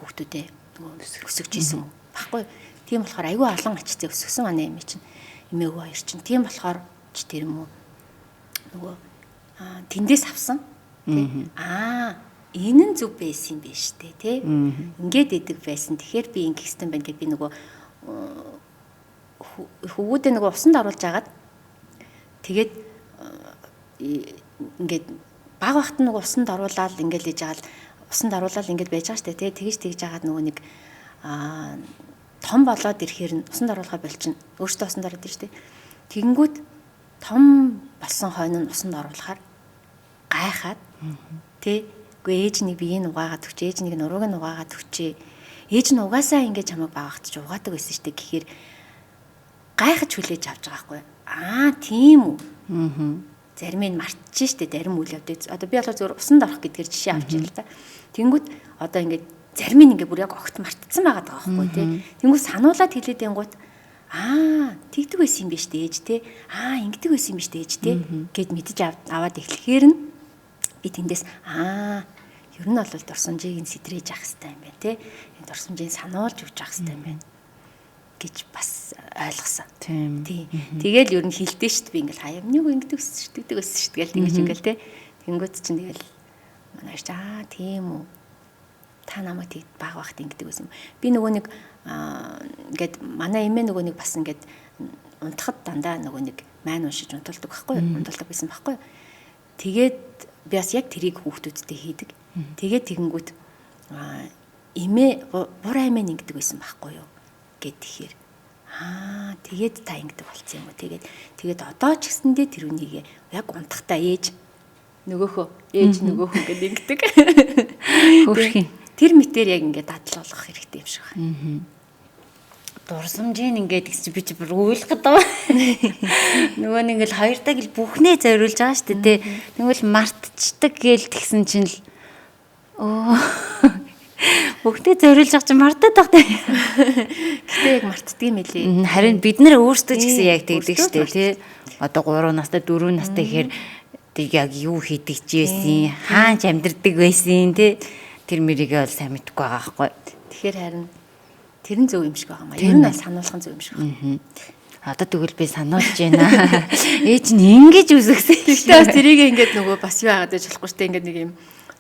хүүхдүүдээ нөгөө өсгөж исэн баггүй. Тийм болохоор айгүй олон ач зээ өсгсөн манай эмээ чинь эмээ өвөө хоёр чинь. Тийм болохоор ч тэр юм уу нөгөө тэндээс авсан тий. Энэ нь зөв байсан юм биш үү те. Ингээд идэг байсан. Тэгэхээр би ингэх ёстой юм байна гэд би нөгөө хөвгүүдээ нөгөө усанд оруулж агаад тэгээд ингээд баг багт нөгөө усанд оруулаад ингээд лээж агаад усанд оруулаад ингээд байж байгаа штэ тий. Тэгж агаад нөгөө нэг том болоод ирэхээр нь усанд оруулахаа болчихно. Өөртөө усанд ороод ир штэ. Тэгэнгүүт том болсон хойно нь усанд оруулахаар гайхаад тий. Үгүй ээж нэг биеийг угаагаад өгч, ээж нэг нурууг нь угаагаад өгчээ. Ээж нь угаасаа ингээд чамайг багт ч угаадаг байсан штэ гэхээр гайхаж хүлээж авч байгаа байхгүй. Тийм үү. Зарим нь мартчих штэ, зарим үйл явдыг. Одоо би болохоор зөвхөн усанд орох гэдгээр жишээ авч ирэл та. Тэнгүүт одоо ингээд зарим нь ингээд бүр яг огт мартцсан байгаа даа байхгүй тий. Тэнгүүт сануулад хэлээд янгуут тэгдэг байсан юм биш үү ээж тий. Ингэдэг байсан юм биш үү ээж тий гэд мэдэж аваад эхлэхээр нь би тэндээс ер нь бол дурсамжийг нь сэтрээж авах хэрэгтэй юм байна тий. Энэ дурсамжийг сануулж өгч авах хэрэгтэй юм байна гэж бас ойлгосон. Тийм. Тэгэл ер нь хилдэ штт би ингээл хаяа миний үг ингэдэг өссөн штт, тэгдэг өссөн штт гэл ингэж ингээл те. Тэнгүүт чинь тэгэл Манай чи аа тийм үү. Та намайг тэг баг багт ингэдэг байсан юм. Би нөгөө нэг ингээд манай эмээ нөгөө нэг бас ингээд унтахад дандаа нөгөө нэг майн уншиж унтуулдаг байхгүй юу? Унтуулдаг байсан байхгүй юу? Тэгээд би бас яг тэрийг хүүхдүүдтэй хийдэг. Тэгээд тэгэнгүүт эмээ бур аймаа ингэдэг байсан байхгүй юу гэд тэгэхээр аа тэгээд та ингэдэг болцсон юм уу? Тэгээд одоо ч гэсэндээ тэр үнийг яг унтахтаа ээж нөгөөхөө ээж нөгөөхөө гэд ингэдэг. Хөөрхөн. Тэр мэтэр яг ингээд дадлал болгох хэрэгтэй юм шиг байна. Дурсамжийн ингээд гэсэн чи би чи бүр уйлах гэдэг. Нөгөө нэг ингээл хоёр таг л бүхнээ зориулж байгаа шүү дээ. Тэгвэл мартчихдаг гээл тэгсэн чинь л бүхнээ зориулж байгаа чинь мартаад байх таа. Гэтэ яг мартдаг юм элэ. Харин бид нэр өөрсдөө ч гэсэн яг тэгдэг шүү дээ тий. Одоо 3 настай 4 настай гэхээр тэг яг юу хийдэг ч байсан, хаанч амьдардаг байсан тий. Тэр мэрийгээ бол сайн мэдэхгүй байгаа байхгүй. Тэгэхээр харин тэр нь зөв юм шиг байгаа маа. Ер нь бол сануулах нь зөв юм шиг байна. Одоо тэгвэл би сануулж байна. Ээж нь ингэж үсгсэн. Гэхдээ бас тэрийг ингээд нөгөө бас юу яагаад гэж болохгүй шүү дээ. Ингээд нэг юм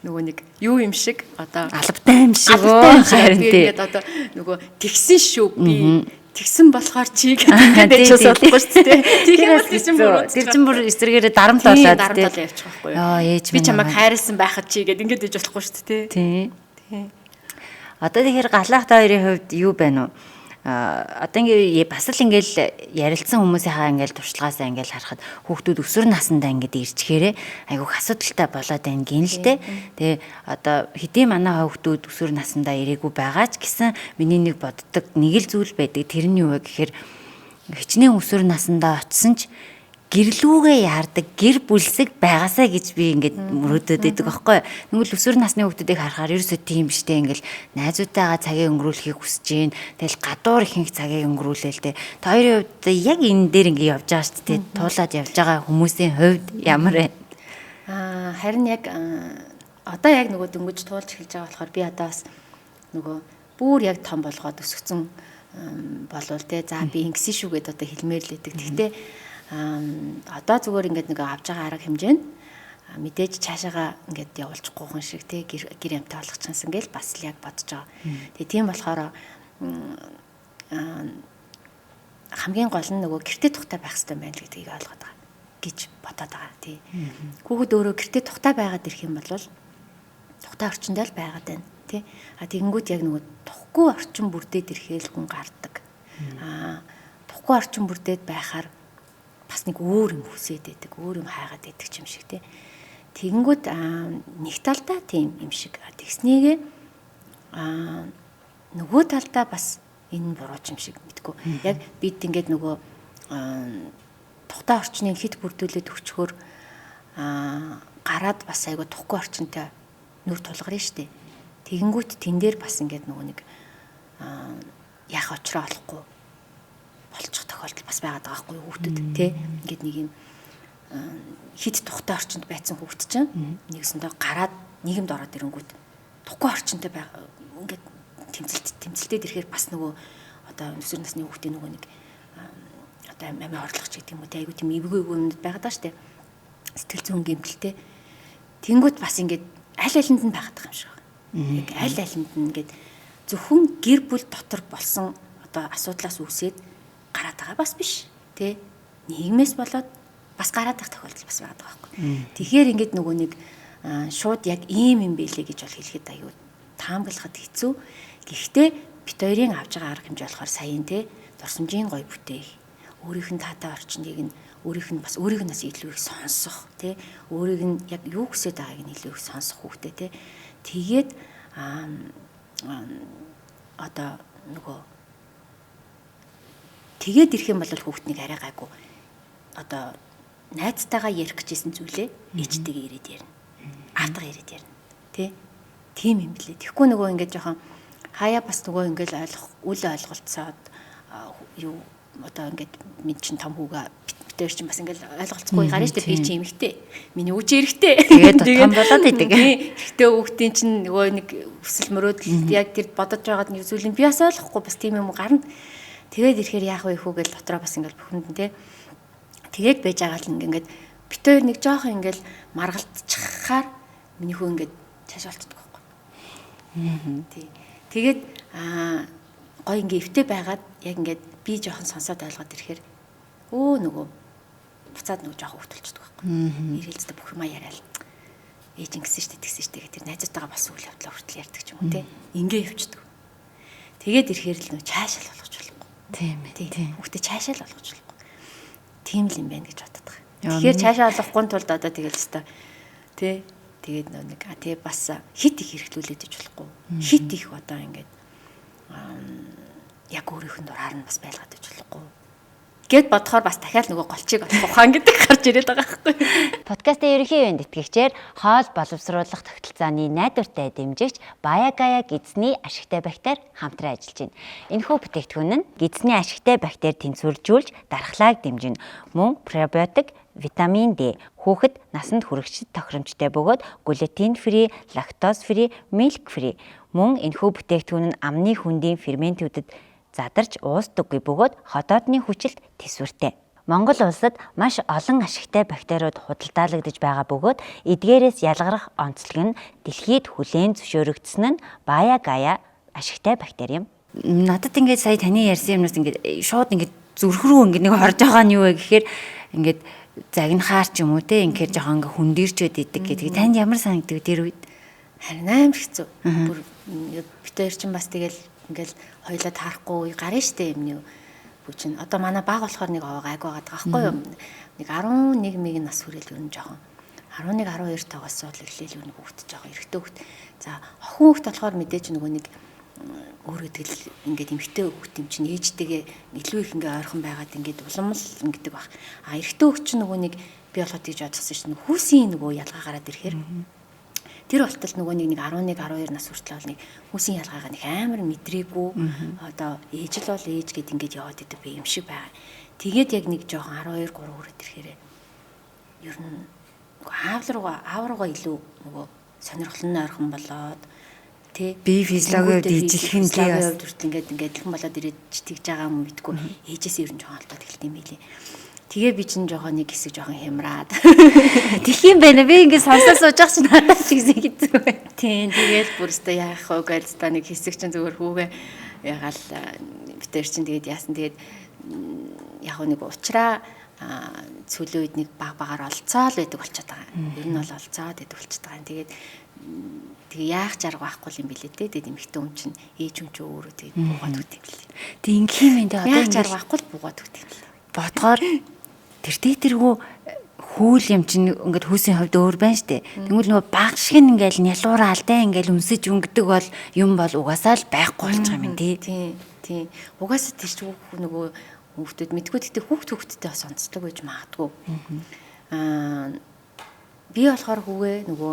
нөгөө нэг юу юм шиг одоо албатай юм шиг харин тий. Ингээд одоо нөгөө тэгсэн шүү би тэгсэн болохоор чи гэдэг ингээд ээж бас болохгүй шүү дээ. Тэгэхээр тэр чинь бүр тэр чинь бүр эсрэгээрээ дарамт болоод тий. Дарамт болоо явчих байхгүй юу. Яа ээж би чамайг хайрлсан байхад чи гэдэг ингээд ээж болохгүй шүү дээ. Тий. Тий. Одоо тэгэхээр галаах та хоёрын хувьд юу байна вэ? Одоо ингээ бас л ингээл ярилцсан хүмүүсийнхаа ингээл туршлагаасаа ингээл харахад хүүхдүүд өсвөр насндаа ингээд ирчихээрээ айгүйх асуудалтай болоод байна гин л дээ. Тэгээ одоо хэдий манай хүүхдүүд өсвөр насндаа ирээгүй байгаа ч гэсэн миний нэг боддог нэг л зүйл байдаг. Тэр нь юу вэ гэхээр хичнээн өсвөр насндаа очисон ч гэрлүүгээ яардаг гэр бүлсэг байгаасаа гэж би ингээд мөрөөдөд байдаг аахгүй. Тэгвэл өсвөр насны хүүхдүүдийг харахаар ерөөсөө тийм биш те ингээл найзуудтайгаа цагийг өнгөрүүлэхийг хүсэж гин. Тэгэл гадуур ихэнх цагийг өнгөрүүлээл те. Та хоёрын хувьд яг энэ дээр ингээд явж байгаа шүү дээ. Туулаад явж байгаа хүмүүсийн хувьд ямар вэ? Аа харин яг одоо яг нөгөө дөнгөж туулж эхэлж байгаа болохоор би одоо бас нөгөө бүр яг том болгоод өсгцэн болвол те за би ингэсэн шүү гэдээ одоо хэлмээр л байдаг. Тэгтээ одоо зүгээр ингээд нэг авж байгаа арга хэмжээ нь мэдээж цаашаага ингээд явуулчихгүй хүн шиг те гэр амтай болгочихсон гэл бас л яг бодож байгаа. Тэгээ тийм болохоор хамгийн гол нь нөгөө гэрте тухтай байх хэрэгтэй байна л гэдгийг ойлгоод байгаа гэж бодоод байгаа тий. Хүүхэд өөрөө гэрте тухтай байгаад ирэх юм бол тухтай орчиндөө л байгаад байна тий. А тэгэнгүүт яг нөгөө тухгүй орчин бүрдээд ирэхэл хүн гардаг. А тухгүй орчин бүрдээд байхаар бас нэг өөр юм хүсээд байдаг, өөр юм хайгаад байдаг юм шиг тий. Тэгэнгүүт нэг талдаа тийм юм шиг. Тэгснийгээ нөгөө талдаа бас энэ буруу юм шиг мэдгүй. Яг бид ингээд нөгөө тухтай орчныг хит бүрдүүлээд өчгөр гараад бас айгу тухгүй орчинтой нүр тулгарна штэ. Тэгэнгүүт тэн дээр бас ингээд нөгөө нэг яах очроо олохгүй болчих тохиолдол бас байгаад байгаа байхгүй хүүхдүүд тий. Ингээд нэг юм хит тухтай орчинд байцсан хүүхд чинь нэгсэндээ гараад нийгэмд ороод ирэнгүүт тухгүй орчинтой байх ингээд тэмцэлтээд ирэхээр бас нөгөө одоо өсвөр насны хүүхдийн нөгөө нэг одоо амиа орлох ч гэдэг юм уу тий айгу тийм эвгүй эвгүй юмнууд байгаад байгаа штэ. Сэтгэл зүйн гэмтэлтэй. Тэнгүүт бас ингээд аль алинд нь байгаад байгаа юм шиг байна. Яг аль алинд нь ингээд зөвхөн гэр бүл дотор болсон одоо асуудлаас үүсээд гараад байгаа бас биш тий. Нийгмээс болоод бас гараад байх тохиолдол бас байгаа байхгүй. Тэгэхээр ингээд нөгөө нэг шууд яг ийм юм бэлээ гэж бол хэлэхэд аюу таамаглахад хэцүү. Гэхдээ бит хоёрын авж байгаа арга хэмжээ болохоор саяын тий дурсамжийн гой бүтээх. Өөрийнх нь таатай орчныг нь өөрийнх нь бас өөрийг нь бас илүү их сонсох тий. Өөрийг нь яг юу хүсэж байгааг нь илүү их сонсох хүүхдээ тий. Тэгээд одоо нөгөө тэгээд ирэх юм бол хүүхднийг арай гайгүй одоо найзтайгаа ярих гэжсэн зүйлээ ээжтэйгээ ирээд ярина. Аавтайгаа ирээд ярина. Тэ? Тийм юм билээ. Тэгэхгүй нөгөө ингээд жоохон хаяа бас нөгөө ингээд ойлгох үл ойлголцоод юу одоо ингээд минь чин том хүүгээ битээр чинь бас ингээд ойлголцохгүй гарна шүү дээ. Би чи эмэгтэй. Миний үуч эрэхтэй. Тэгээд том болоод идэг. Эрэгтэй хүүхдийн чинь нөгөө нэг хүсэл мөрөөдөл яг тэр бодож байгаад нэг зүйл юм би бас ойлгохгүй бас тийм юм гарна. Тэгээд ирэхээр яах вэ хүү гэж дотроо бас ингээд бүхэнд нь те. Тэгээд байж байгаа л ингээд бит хоёр нэг жоохон ингээд маргалтчихаар миний хүү ингээд Цаашаа болцдог байхгүй. Тий. Тэгээд гоё ингээ эвтэй байгаад яг ингээд би жоохон сонсоод ойлгоод ирэхээр нөгөө буцаад нөгөө жоохон хөвтөлчдөг байхгүй. Ирээлцтэй бүх юмаа яриад ээж ингэсэн штэ тэгсэн штэ гэх тэр найзуудтайгаа болсон үйл явдлаа хүртэл ярьдаг ч юм уу те. Ингээ явчихдаг. Тэгээд ирэхээр л нөгөө чаашаал болгож болохгүй. Тийм ээ. Тийм. Хүүхдээ чаашаал болгож болохгүй. Тийм л юм байна гэж боддог. Тэгэхээр чаашаа олохгүй тулд одоо тэгэл өстой тий. Тэгээд нөө нэг тий бас хит их хэрэглүүлээд иж болохгүй. Хит их одоо ингээд яг өөрийнх нь дураар нь бас байлгаад иж болохгүй. Гэт бодохоор бас дахиад нөгөө голчийг олох ухаан гэдэг гарч ирээд байгаа байхгүй. Подкастын ерөнхий ивээн тэтгэгчээр хоол боловсруулах тогтолцооны найдвартай дэмжигч Баягая гидсний ашигтай бактери хамтран ажиллаж байна. Энэхүү бүтээгдэхүүн нь гидсний ашигтай бактери тэнцвэржүүлж дархлааг дэмжинэ. Мөн пробиотик, витамин D, хүүхэд насанд хүрэгчид тохиромжтой бөгөөд глютен free, лактоз free, milk free. Мөн энэхүү бүтээгдэхүүн нь амны хөндийн ферментүүдэд задарч уусдаггүй бөгөөд ходоодны хүчилт төсвөртэй. Монгол улсад маш олон ашигтай бактериуд худалдаалагдаж байгаа бөгөөд эдгээрээс ялгарах онцлог нь дэлхийд хүлээн зөвшөөрөгдсөн нь Баягая ашигтай бактери юм. Надад ингээд сая таны ярьсан юмнаас ингээд шууд ингээд зүрх рүү ингээд нэг орж байгаа нь юу вэ гэхээр ингээд загнахаар ч юм уу те ингээд жоохон ингээд хөндөрчөөд идэг гэдэг. Танд ямар санагдав тэр үед? Харин амар хэцүү. Бүр бит хоёр чинь бас тэгэл ингээл хоёлаа таарахгүй гарын штэ юм юу. Бүү чинь одоо манай баг болохоор нэг овоо гайг байгаад байгаа байхгүй юу. Нэг 11 миг нас хүрээл ер нь жоохон 11 12 тоогоос бол эхлээл ер нь хүүхд жоохон эрэгтэй хүүхд. За охин хүүхд болохоор мэдээж нөгөө нэг өөрөө тэгэл ингээд эмэгтэй хүүхд юм чинь ээжтэйгээ илүү их ингээ ойрхон байгаад ингээд улам л ингэдэг баг. А эрэгтэй хүүхд чинь нөгөө нэг би болохоор тэгж ойлгосон чинь хүүсийн нөгөө ялгаа гараад ирэхээр тэр болтол нөгөө нэг 11 12 нас хүртэл бол нэг хүүсийн ялгаагаа нэг амар мэдрээгүй одоо ээж л бол ээж гэд ингээд яваад идэг би юм шиг байгаа. Тэгээд яг нэг жоохон 12 3 хүрээд ирэхээр ер нь нөгөө аав руугаа илүү нөгөө сонирхол нь ойрхон болоод тий бие физиологийн хувьд ижилхэн тий физиологийн хувьд хүртэл ингээд адилхан болоод ирээд тэгж байгаа юм мэдгүй ээжээс ер нь жоохон алдаад эхэлт юм билий. Тэгээ би чинь жоохон нэг хэсэг жоохон хямраад. Тэгэх юм байна. Би ингээд сонсоо сууж ах чинь надад ч гэсэн хэцүү байна. Тийм тэгэл бүр өстой яах вэ гэж та нэг хэсэг чинь зүгээр хүүгээ ягаал битэр чинь тэгээд яасан тэгээд яг нэг уучраа сүүлийн үед нэг баг багаар олцоол байдаг болчиход байгаа. Ер нь бол олцоод байдаг болчиход байгаа. Тэгээд тэгээ яах жарга байхгүй юм билээ те. Тэгээд эмэгтэй хүн чинь ээж хүн чинь өөрөө тэгээд буугаад өгд юм билээ. Тэг ингэх юм байна те. Одоо яах жарга байхгүй л буугаад өгд юм билээ. Бодгоор тэр тэргүү хүүл юм чинь ингээд хүүсийн хувьд өөр байна штэ. Тэгвэл нөгөө баг шиг ингээл нялуураал те ингээл үнсэж өнгөдөг бол юм бол угаасаа л байхгүй болчих юм тий. Тийм тийм. Угаасаа тэр чинь нөгөө хүүхдүүд мэдгүй гэхдээ хүүхд хүүхдтэй бас онцлог байж магадгүй. Би болохоор хүүгээ нөгөө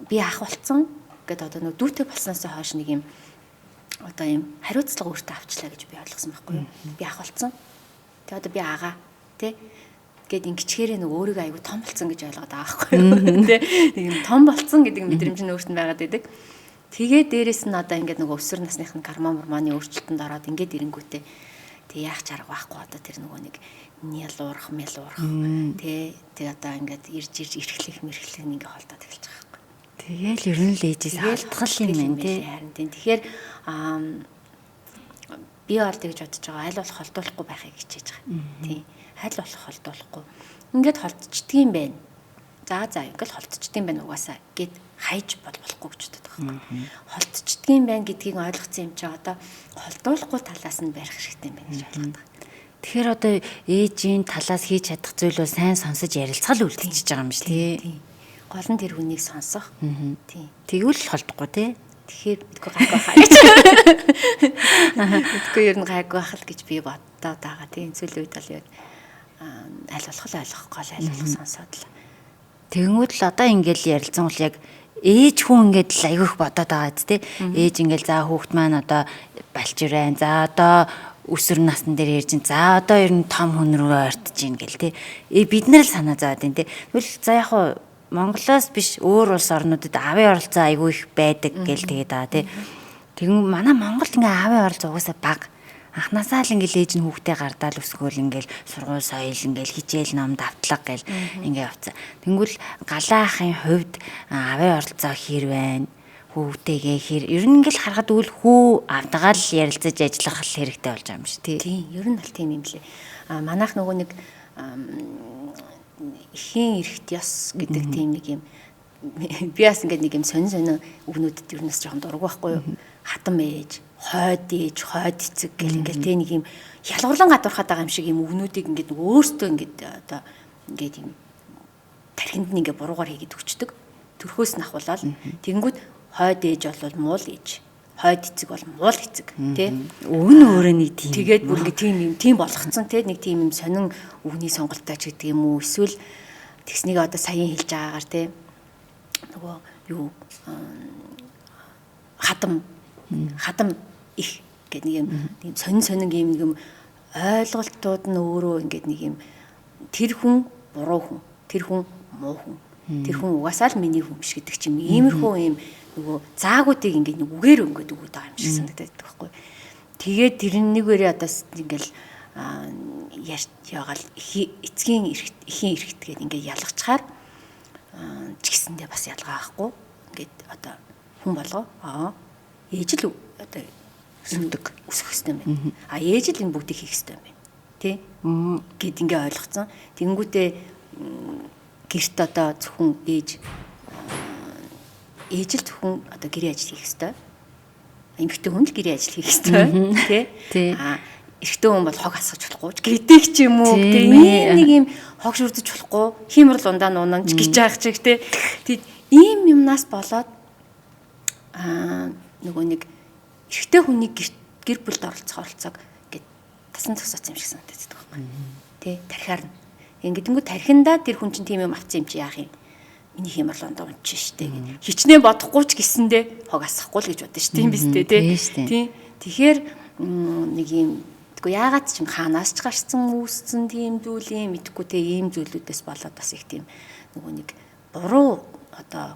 би ах болцсон гэд одоо нөгөө дүүтэй болсноос хойш нэг юм одоо юм хариуцлага өөртөө авчлаа гэж би ойлгосон байхгүй юу. Би ах болцсон. Тэг одоо би агаа тий гэд ингэчгээрээ нөгөө өөрийгөө айгу том болцсон гэж ойлгоод байгаа байхгүй юу тий. Нэг юм том болцсон гэдэг мэдрэмж нь өөрт нь байгаад байдаг. Тэгээ дээрэс нь одоо ингээд нөгөө өсвөр насных нь гормон мормоны өөрчлөлтөнд ороод ингээд ирэнгүүтээ тэг яах чарга байхгүй одоо тэр нөгөө нэг нялуурах мялуурах тий тэг одоо ингээд ирж ирж эрхлэх мэрхлэх нь ингээд холдоод эхэлж байгаа байхгүй. Тэгээл ер нь л ээжээс алдгал юм байна тий. Харин тийм тэгэхээр би бол тэгж бодож байгаа аль болох холдуулахгүй байхыг хичээж байгаа. Тий. Аль болох холдуулахгүй. Ингээд холдчихдгийм юм байна. За ингээл холдчихдгийм юм байна угаасаа гэд хайж болохгүй гэж боддог байхгүй. Холдчихдгийм юм байна гэдгийг ойлгоцсон юм чи одоо холдуулахгүй талаас нь барих хэрэгтэй юм байна гэж ойлгоод байгаа. Тэгэхээр одоо ээжийн талаас хийж чадах зүйл бол сайн сонсож ярилцгал үлдчихэж байгаа юм шиг тий. Гол нь тэр хүнийг сонсох. Тий. Тэгвэл л холдохгүй тий. Тэгэхээр мэдгүй гайгүй хаа гэж. Мэдгүй ер нь гайгүй байх л гэж би боддоо байгаа. Тийм сүүлийн үед бол яг аль болох л ойлгохгүй аль болох сонсоод л. Тэгэнгүүт л одоо ингээл ярилцсан бол яг ээж хүн ингээд л айгүйх бодоод байгаа биз тий. Ээж ингээл за хүүхд маань одоо балчирайн. За одоо өсвөр насн дээр ярьж ин. За одоо ер нь том хүн рүү ойртож ийн гэл тий. Бид нар л санаа зовоод ин тий. Тэгвэл за яг хуу Монголоос биш өөр улс орнуудад аавын оролцоо айгүй их байдаг гэл тэгээд байгаа тий. Тэгэн манай Монголд ингээ аавын оролцоо угаасаа бага. Анхнаасаа л ингээл ээж нь хүүхдээ гардаал өсгөөл ингээл сургууль соёл ингээл хичээл ном давтлага гэл ингээ явцсан. Тэнгүүл галаа ахын хувьд аавын оролцоо хэр байна? Хүүтэйгээ хэр ер нь ингээл харахад үл хүү авдагаа л ярилцаж ажиллах хэрэгтэй болж байгаа юм шиг тий. Тийм, ер нь бол тийм юм лээ. А манайх нөгөө нэг эхийн эрхт ёс гэдэг тийм нэг юм би бас ингээд нэг юм сонин сонин үгнүүдэд ер нь бас жоохон дург байхгүй юу? Хатам ээж, хойд ээж, хойд эцэг гэл ингээд тэ нэг юм ялгуурлан гадуурхаад байгаа юм шиг юм үгнүүдийг ингээд өөртөө ингээд одоо ингээд юм тархинд нь ингээд буруугаар хийгээд өчтдөг. Төрхөөс нь ахуулаад тэгэнгүүт хойд ээж бол муул ээж, хойд эцэг бол муул эцэг тий. Үг нь өөрөө нэг тийм. Тэгээд бүр ингээд тийм юм тийм болгоцсон тий нэг тийм юм сонин үгний сонголттой ч гэдэг юм уу эсвэл тэгснийг одоо саяын хэлж байгаагаар тий нөгөө юу хадам хадам их гэдэг нэг юм тийм сонин сонин юм нэг юм ойлголтууд нь өөрөө ингээд нэг юм тэр хүн буруу хүн, тэр хүн муу хүн, тэр хүн угаасаа л миний хүн биш гэдэг чим иймэрхүү юм нөгөө заагуудыг ингээд нэг үгээр өнгөд өгöd байгаа юм шиг санагдаад байдаг байхгүй. Тэгээд тэр нэгээрээ одоо ингээл яагаал эцгийн эхийн эрхт гээд ингээд ялгачаар ч гэсэндээ бас ялгаа байхгүй. Ингээд одоо хүн болго аа ээж л одоо өсгдөг өсөх ёстой юм байна. А ээж л энэ бүгдийг хийх ёстой юм байна. Тэ? Гэд ингээ ойлгоцсон. Тэнгүүтээ гэрт одоо зөвхөн ээж ээж л зөвхөн одоо гэрээ ажил хийх ёстой. Эмэгтэй хүн л гэрээ ажил хийх ёстой. Тэ? А эрэгтэй хүн бол хог асгаж болохгүй ч гэдэг ч юм уу. Тэ ийм нэг юм хог шүрдэж болохгүй, хийморл ундаа нуунан ч гэж яах чиг тэ. Тэг ийм юмнаас болоод аа нөгөө нэг эрэгтэй хүний гэр бүлд оролцох оролцоог ингээд тасан зогсооцсон юм шиг санагдаад байдаг байхгүй. Тэ тархиар нь. Ингээд тэнгүү тархиндаа тэр хүн чинь тийм юм авсан юм чи яах юм? Миний хийморл ондоо унчих штэ гэд. Хичнээн бодохгүй ч гэсэндээ хог асахгүй л гэж бодсон ш. Тийм биз дээ тэ. Тийм. Тэгэхээр нэг юм тэгвэл яагаад ч юм хаанаас ч гарсан үүссэн тийм зүйл юм мэдхгүй те ийм зүйлүүдээс болоод бас их тийм нөгөө нэг буруу одоо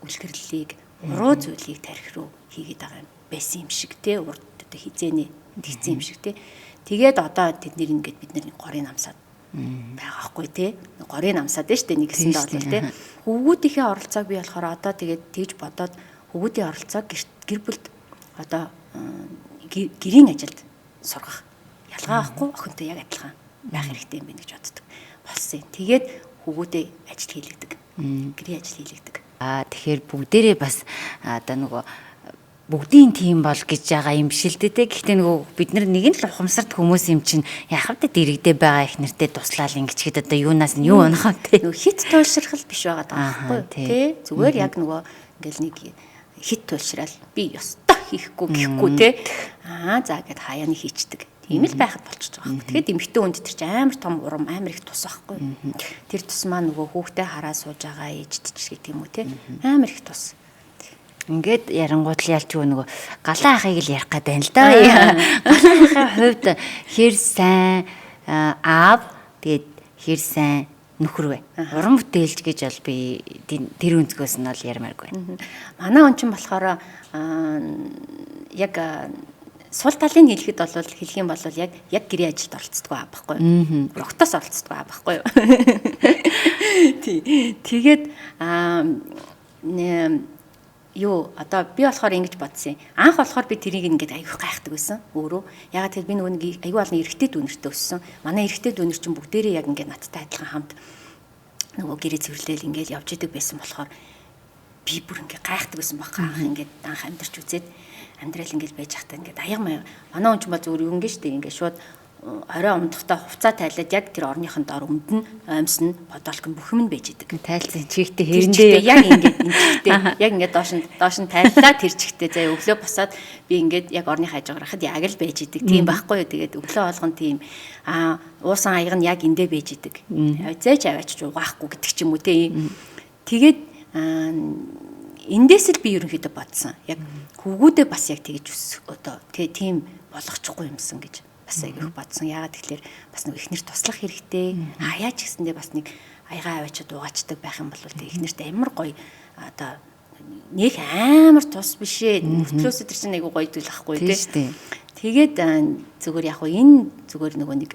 үлгэрлэлийг буруу зүйлийг тархи руу хийгээд байгаа юм байсан юм шиг те урд одоо хизээний тэгсэн юм шиг те. Тэгээд одоо тэд нэр ингээд бид нар горыг амсаад байгаа хгүй те. Горыг амсаад нь штэ нэг гэсэндээ бол те. Хөвгүүдийнхээ оролцоог би болохоор одоо тэгээд тэгж бодоод хөвгүүдийн оролцоог гэр бүлд одоо гэрийн ажилд сургах ялгаа байхгүй охинтой яг адилхан байх хэрэгтэй юм байна гэж боддог болсон юм. Тэгээд хөвгүүдээ ажил хийлгэдэг. Гэрийн ажил хийлгэдэг. Аа тэгэхээр бүгдээрээ бас одоо нөгөө бүгдийн тим бол гэж байгаа юм биш л дээ те. Гэхдээ нөгөө бид нар нэг нь л ухамсарт хүмүүс юм чинь яхав тэ дэрэгдээ байгаа их нэртэй туслаал ингэчгээд одоо юунаас нь юу унах вэ те. Нөгөө хит туйлшрал биш байгаа даа байхгүй те. Зүгээр яг нөгөө ингээл нэг хит туйлшрал би ёстой хийхгүй гэхгүй те. Аа за гэд хаяа нэг хийчдэг. Тийм л байхад болчихж байгаа байхгүй. Тэгэхээр эмэгтэй хүнд тэр чинь амар том урам, амар их тус байхгүй. Тэр тус маань нөгөө хүүхдээ хараа сууж байгаа ээжд ч гэдэг юм уу те. Амар их тус. Ингээд ярангуут л ялч нөгөө галаа ахыг л ярих гэдэг юм л да. Галаа ахын хувьд хэр сайн аав тэгээд хэр сайн нөхөр вэ? Уран бүтээлч гэж бол би тэр өнцгөөс нь бол ярмааргүй. Манай хүн чинь болохоор яг сул талын хэлэхэд бол хэлэх юм бол яг гэрээ ажилд оролцдог аа байхгүй юу? Рогтоос оролцдог аа байхгүй юу? Тий. Тэгээд юу одоо би болохоор ингэж бодсон юм. Анх болохоор би тэрийг ингээд айгүй гайхдаг байсан өөрөө. Ягаад гэвэл би нөгөө нэг айгүй олон эрэгтэй дүүнертэй өссөн. Манай эрэгтэй дүүнер чинь бүгдээрээ яг ингээд надтай адилхан хамт нөгөө гэрээ цэвэрлээл ингээд явж идэг байсан болохоор би бүр ингээд гайхдаг байсан байхгүй. Анх ингээд анх амьдарч үзээд амьдрал ингээд байж хата ингээд аяга маяг. Манай хүн чинь ба зүгээр юу ингэ штэ ингээд шууд орой умдахдаа хувцаа тайлаад яг тэр орныхон доор өмдөн, оймсон, подолк нь бүх юм нь байж идэг. Тайлцсан чигтээ хэрэндээ яг ингээд энэ чигтээ яг ингээд доош нь тайллаа тэр чигтээ заяа өглөө босоод би ингээд яг орны хажуугаар хахад яг л байж идэг. Тийм байхгүй юу? Тэгээд өглөө болгон тийм уусан аяга нь яг эндээ байж идэг. Зээч аваачч угаахгүй гэдэг ч юм уу те. Тэгээд эндээс л би ерөнхийдөө бодсон. Яг хөвгүүдээ бас яг тэгж өсөх одоо тийм болгочихгүй юмсан гэж бас айгүйх бодсон. Яагаад тэгэхээр бас нэг эхнэр туслах хэрэгтэй. Хаяа ч гэсэндээ бас нэг аягаа аваачаад угаачдаг байх юм бол тэг эхнэрт амар гоё одоо Нэх амар тус биш ээ. Мөртлөөс тэр чинь айгу гоё зүйл ахгүй тий. Тэгээд зүгээр яг энэ зүгээр нөгөө нэг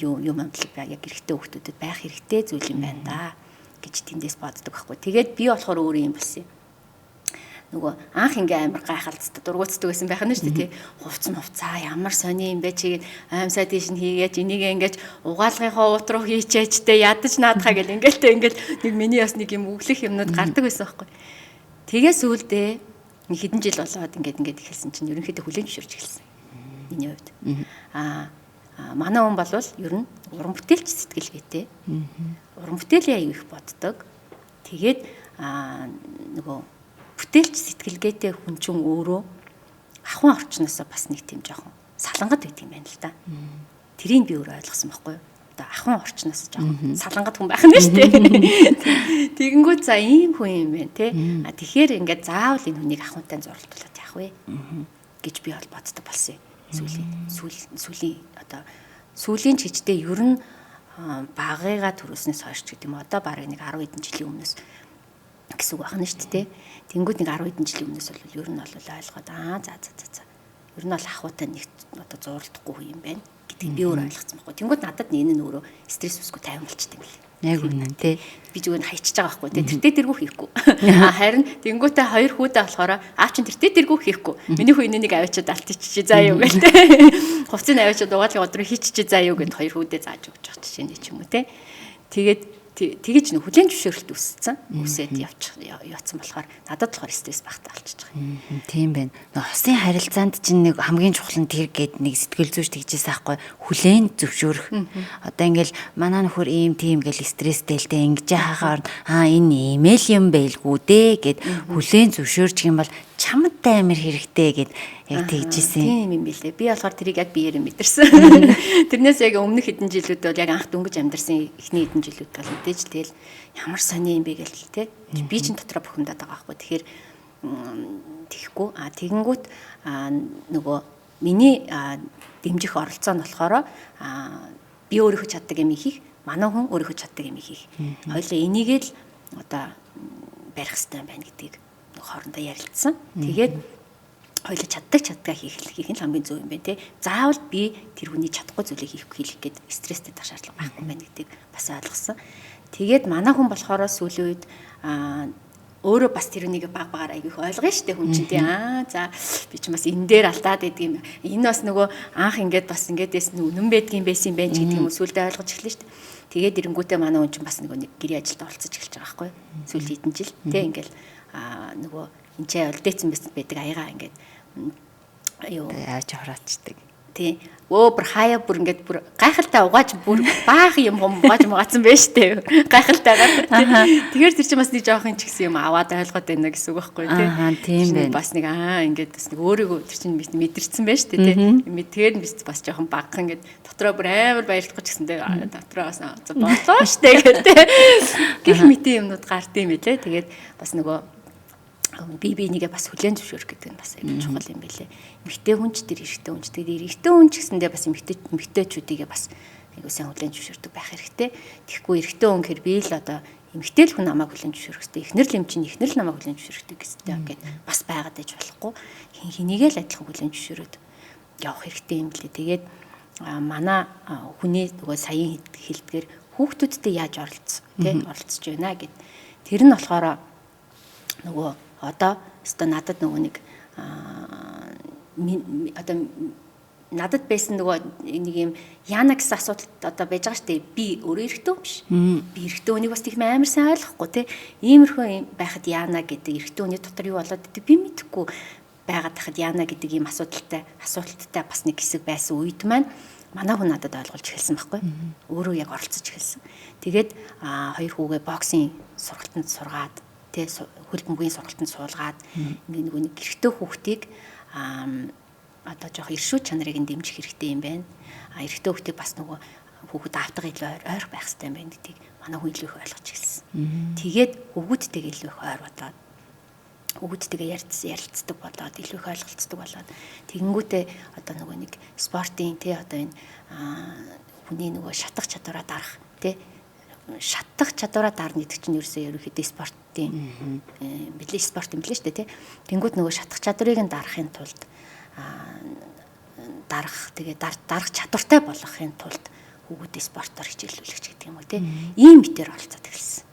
юм амтлаг яг эрэгтэй хүүхдүүдэд байх хэрэгтэй зүйл юм байна да гэж тэндээс боддог байхгүй. Тэгээд би болохоор өөрөө юм болсон юм. Нөгөө анх ингээ амар гайхалцдаг, дургуутдаг байсан байх нь шүү дээ тий. Хувц мувцаа ямар сони юм бэ чи аимсаа тийш нь хийгээч, энийг ингээд угаалгынхаа уут руу хийчээч те ядаж наадхаа гэл ингээл те ингээл нэг миний бас нэг юм өглөх юмнууд гардаг байсан байхгүй. Тэгээ сүүлдээ нэг хэдэн жил болоод ингээд эхэлсэн чинь ерөнхийдөө хүлээн зөвшөөрч эхэлсэн. Миний хувьд. Манай хүн болвол ер нь уран бүтээлч сэтгэлгээтэй. Уран бүтээлийн аюу их боддог. Тэгээд нөгөө бүтээлч сэтгэлгээтэй хүн чинь өөрөө ахуйн орчноосоо бас нэг тийм жоохон салангат байдаг юм байна л да. Тэрийг би өөрөө ойлгосон байхгүй юу? Одоо ахуйн орчноос жоохон салангат хүн байх нь шүү дээ. Тэгэнгүүт за ийм хүн юм байна те. А тэгэхээр ингээд заавал энэ хүнийг ахуйнтай зурлуулад яах вэ гэж би бол боддог болсон юм. Сүүлийн одоо сүүлийн ч гэжтэй ер нь багыгаа төрөөснөөс хойш ч гэдэг юм одоо бараг нэг 10 хэдэн жилийн өмнөөс гэсэн үг байна шүү дээ. Тэнгүүд нэг 10 хэдэн жилийн өмнөөс бол ер нь бол ойлгоод за за за за ер нь бол ахуйтай нэг одоо зурлахгүй хүн юм байна гэдгийг би өөрөө ойлгоцсон байхгүй. Тэнгүүд надад энэ нь өөрөө стресс үсгүй тайван болчтой юм билээ. Яг үнэн тий. Би зүгээр нь хайчиж байгаа байхгүй тий. Тэртээ тэргүй хийхгүй. Харин тэнгүүтээ хоёр хүүдээ болохоор аав чинь тэртээ тэргүй хийхгүй. Миний хүү энийг аваачаад алтчихчих заа юу гэл тий. Хувцсыг аваачаад угаалгын өдрөө хийчихчих заа юу гэд хоёр хүүдээ зааж өгч байгаа жишээ нь ч юм уу тий. Тэгээд тэгэж нэг хүлээн зөвшөөрөлт үүссэн. Үүсээд явцсан болохоор надад болохоор стресс багтаа болчихж байгаа юм. Тийм байна. Хосын харилцаанд чинь нэг хамгийн чухал нь тэр гээд нэг сэтгэл зүйч тэгжээс аахгүй хүлээн зөвшөөрөх. Одоо ингээл манай нөхөр ийм тийм гэл стресстэй л дээ ингэж хахаар энэ имэйл юм байлгүй дээ гэд хүлээн зөвшөөрчих юм бол чамд амар хэрэгтэй гэд яг тэгжсэн. Тийм юм билээ. Би болохоор тэрийг яг биеэр мэдэрсэн. Тэрнээс яг өмнөх хэдэн жилүүд бол яг анх дөнгөж амьдарсан эхний хэдэн жилүүд бол мэдээж тэгэл ямар сони юм бэ гэл те. Би чинь дотроо бухимдаад байгаа байхгүй. Тэгэхээр тэгэхгүй. А тэгэнгүүт нөгөө миний дэмжих оролцоо нь болохоор би өөрийнхөө чаддаг юм хийх, манай хүн өөрийнхөө чаддаг юм хийх. Хоёулаа энийг л одоо барих хэрэгтэй юм байна гэдгийг хоорондоо ярилцсан. Тэгээд хоёулаа чаддаг хийх нь хамгийн зөв юм байна те. Заавал би тэр хүний чадахгүй зүйлийг хийх гээд стресстэй тах шаардлага байхгүй юм байна гэдгийг бас ойлгосон. Тэгээд манай хүн болохоор сүүлийн үед өөрөө бас тэр үнийг баг багаар айгүй их ойлгоно шүү дээ хүн чинь тий. За би ч бас энэ дээр алдаад байдаг юм. Энэ бас нөгөө анх ингээд бас ингээд байсан үнэн байдгийн байсан юм байна ч гэдэг юм уу сүүлдээ ойлгож эхэлнэ шүү дээ. Тэгээд эрэнгүүтээ манай хүн чинь бас нөгөө нэг гэрээ ажилд оролцож эхэлж байгаа байхгүй. Сүүлийн хэдэн жил тий ингээл нөгөө энэ ч олдээцэн байдаг аягаа ингээд юу яаж хороочдаг. Тий. Өө бүр хаяа бүр ингээд бүр гайхалтай угааж бүр баах юм угааж мугаацсан байж тээ. Гайхалтайгаар. Тэгэхээр тэр чинь бас нэг жоохон ч гэсэн юм аваад ойлгоод байна гэсэн үг байхгүй тий. Аа тийм байна. Бас нэг ингээд бас нэг өөрийгөө тэр чинь мэдэрсэн байж тээ тий. Тэгэхээр бас жоохон багхан ингээд дотроо бүр амар баярлахгүй ч гэсэн тий. Дотроо бас боллоо штэ гэх тий. Гэх мэтийн юмнууд гард юм билээ. Тэгээд бас нөгөө би бинийгээ бас хүлээн зөвшөөрөх гэдэг нь бас аюул чухал юм билээ. Эмэгтэй хүн ч тэр эрэгтэй хүн ч тэгээд эрэгтэй хүн ч гэсэндээ бас эмэгтэйчүүдийгээ бас аюул сайн хүлээн зөвшөөрдөг байх хэрэгтэй. Тэгэхгүй эрэгтэй хүн гэхэр би л одоо эмэгтэй л хүн намайг хүлээн зөвшөөрөх хэрэгтэй. Эхнэр л юм чинь эхнэр л намайг хүлээн зөвшөөрөх хэрэгтэй гэд бас байгаад байж болохгүй. Хин хинийгээ л адилхан хүлээн зөвшөөрөөд явах хэрэгтэй юм билээ. Тэгээд манай хүний нөгөө саяын хэлдгээр хүүхдүүдтэй яаж оролцсон тий оролцож байна гэд. Тэр нь болохоор нөгөө одоо өстой надад нөгөө нэг одоо надад байсан нөгөө нэг юм яана гэсэн асуудал одоо байж байгаа шүү дээ. Би өөрөө эрэгтэй хүн биш. Би эрэгтэй хүнийг бас тийм амар сайн ойлгохгүй те. Иймэрхүү юм байхад яана гэдэг эрэгтэй хүний дотор юу болоод гэдэг би мэдэхгүй байгаад тахад яана гэдэг ийм асуудалтай бас нэг хэсэг байсан үед маань манай хүн надад ойлгуулж эхэлсэн байхгүй. Өөрөө яг оролцож эхэлсэн. Тэгээд хоёр хүүгээ боксing сургалтанд сургаад тэ хөл бөмбөгийн сургалтанд суулгаад ингээ нөгөө нэг эрэгтэй хүүхдийг одоо жоох иршүү чанарыг нь дэмжих хэрэгтэй юм байна. Эрэгтэй хүүхдийг бас нөгөө хүүхэд аавтайгаа илүү ойр байх хэрэгтэй юм байна гэдгийг манай хүн илүү их ойлгож эхэлсэн. Тэгээд хүүхдтэйгээ илүү их ойр болоод хүүхдтэйгээ ярилцдаг болоод илүү их ойлголцдог болоод тэгэнгүүтээ одоо нөгөө нэг спортын тэ одоо энэ хүний нөгөө шатах чадвараа дарах тэ шатах чадвараа дарна гэдэг чинь ерөөсөө ерөнхийдөө спортын билээ спорт юм билээ шүү дээ тий. Тэнгүүд нөгөө шатах чадварыг нь дарахын тулд дарах тэгээ дарах чадвартай болгохын тулд хүүгүүдээ спортоор хичээллүүлэх ч гэдэг юм уу тий. Ийм мэтэр оролцоод эхэлсэн.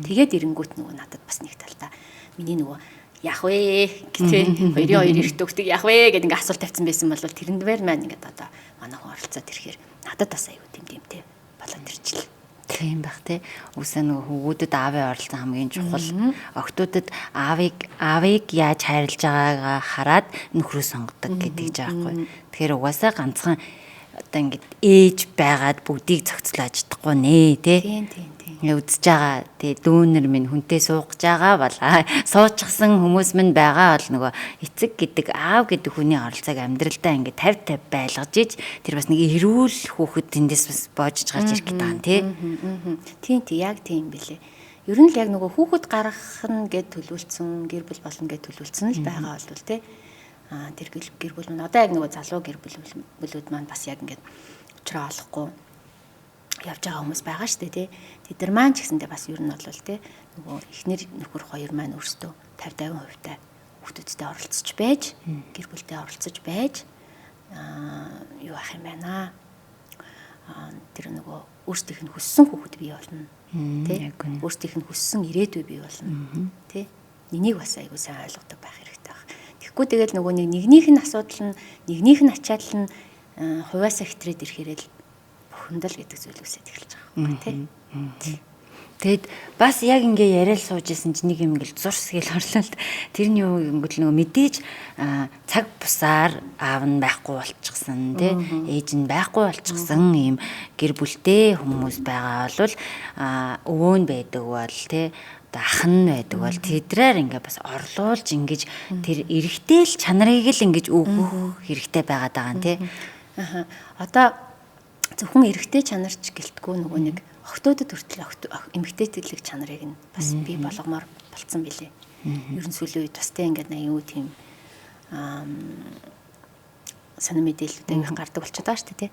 Тэгээд эренгүүт нөгөө надад бас нэг талдаа миний нөгөө яах вэ гэх хоёрын хоёр эрэгтэй хүүхдийг яах вэ гэдэг ингээ асуулт тавьсан байсан бол тэрэндээр маань ингээд одоо манай хүн оролцоод ирэхээр надад бас аюу тийм дэмтэй болоод ирчихлээ. Тийм байх тий. Үсээ нөгөө хүүгүүдэд аавын оролцоо хамгийн чухал. Охтуудад аавыг яаж хайрлаж байгаагаа хараад нөхрөө сонгодог гэдэг жаахгүй. Тэгэхээр угаасаа ганцхан одоо ингээд ээж байгаад бүгдийг зохицлоо чадахгүй нэ тий. Тийм тийм тийм. Ингээ үзэж байгаа тий дүүнер минь хүнтэй суугаж байгаа бол суучихсан хүмүүс минь байгаа бол нөгөө эцэг гэдэг аав гэдэг хүний оролцоог амьдралдаа ингээ 50 50 байлгаж иж тэр бас нэг эрүүл хүүхэд тэндээс бас боожж гарч ирэх гэдэг юм тий. Тийм тийм яг тийм билээ. Ер нь л яг нөгөө хүүхэд гаргах нь гэд төлөвлөсөн гэр бүл болно гэд төлөвлөсөн л байгаа бол тий. Тэр гэр бүл маань одоо яг нөгөө залуу гэр бүлүүд маань бас яг ингээд учраа олохгүй явж байгаа хүмүүс байгаа шүү дээ тий. Тэд нар маань ч гэсэндээ бас ер нь бол тий нөгөө эхнэр нөхөр хоёр маань өөрсдөө 50 50% та хүүхдүүдтэй оролцож байж гэр бүлтэй оролцож байж юу ах юм байна. Тэр нөгөө өөрсдийнх нь хүссэн хүүхэд бий болно тий. Өөрсдийнх нь хүссэн ирээдүй бий болно тий. Энийг бас айгүй сайн ойлгодог байх хэрэгтэй байх. Тэгэхгүй тэгэл нөгөө нэгнийх нь асуудал нь нэгнийх нь ачаал нь хувиасаа хэтрээд ирэхээр л бухимдал гэдэг зүйл үүсээд эхэлж байгаа юм тий. Тэгэд бас яг ингээ яриад сууж исэн чинь нэг юм ингээл зурс гэл орлоо л тэр нь юу гингүүл нөгөө мэдээж цаг бусаар аав нь байхгүй болчихсон тий ээж нь байхгүй болчихсон ийм гэр бүлтэй хүмүүс байгаа бол өвөө нь байдаг бол тий ах нь байдаг бол тэдрээр ингээ бас орлуулж ингэж тэр эрэгтэй л чанарыг л ингэж өгөх хэрэгтэй байгаад байгаа юм тий. Аха. Одоо зөвхөн эрэгтэй чанарч гэлтгүү нөгөө нэг охтуудад хүртэл эмэгтэйтэйлэг чанарыг нь бас бий болгомоор болцсон билээ. Ер нь сүүлийн үед бас тэ ингээд аюу тийм сонир мэдээлэлүүд аюу гардаг болчиход байгаа шүү дээ тий.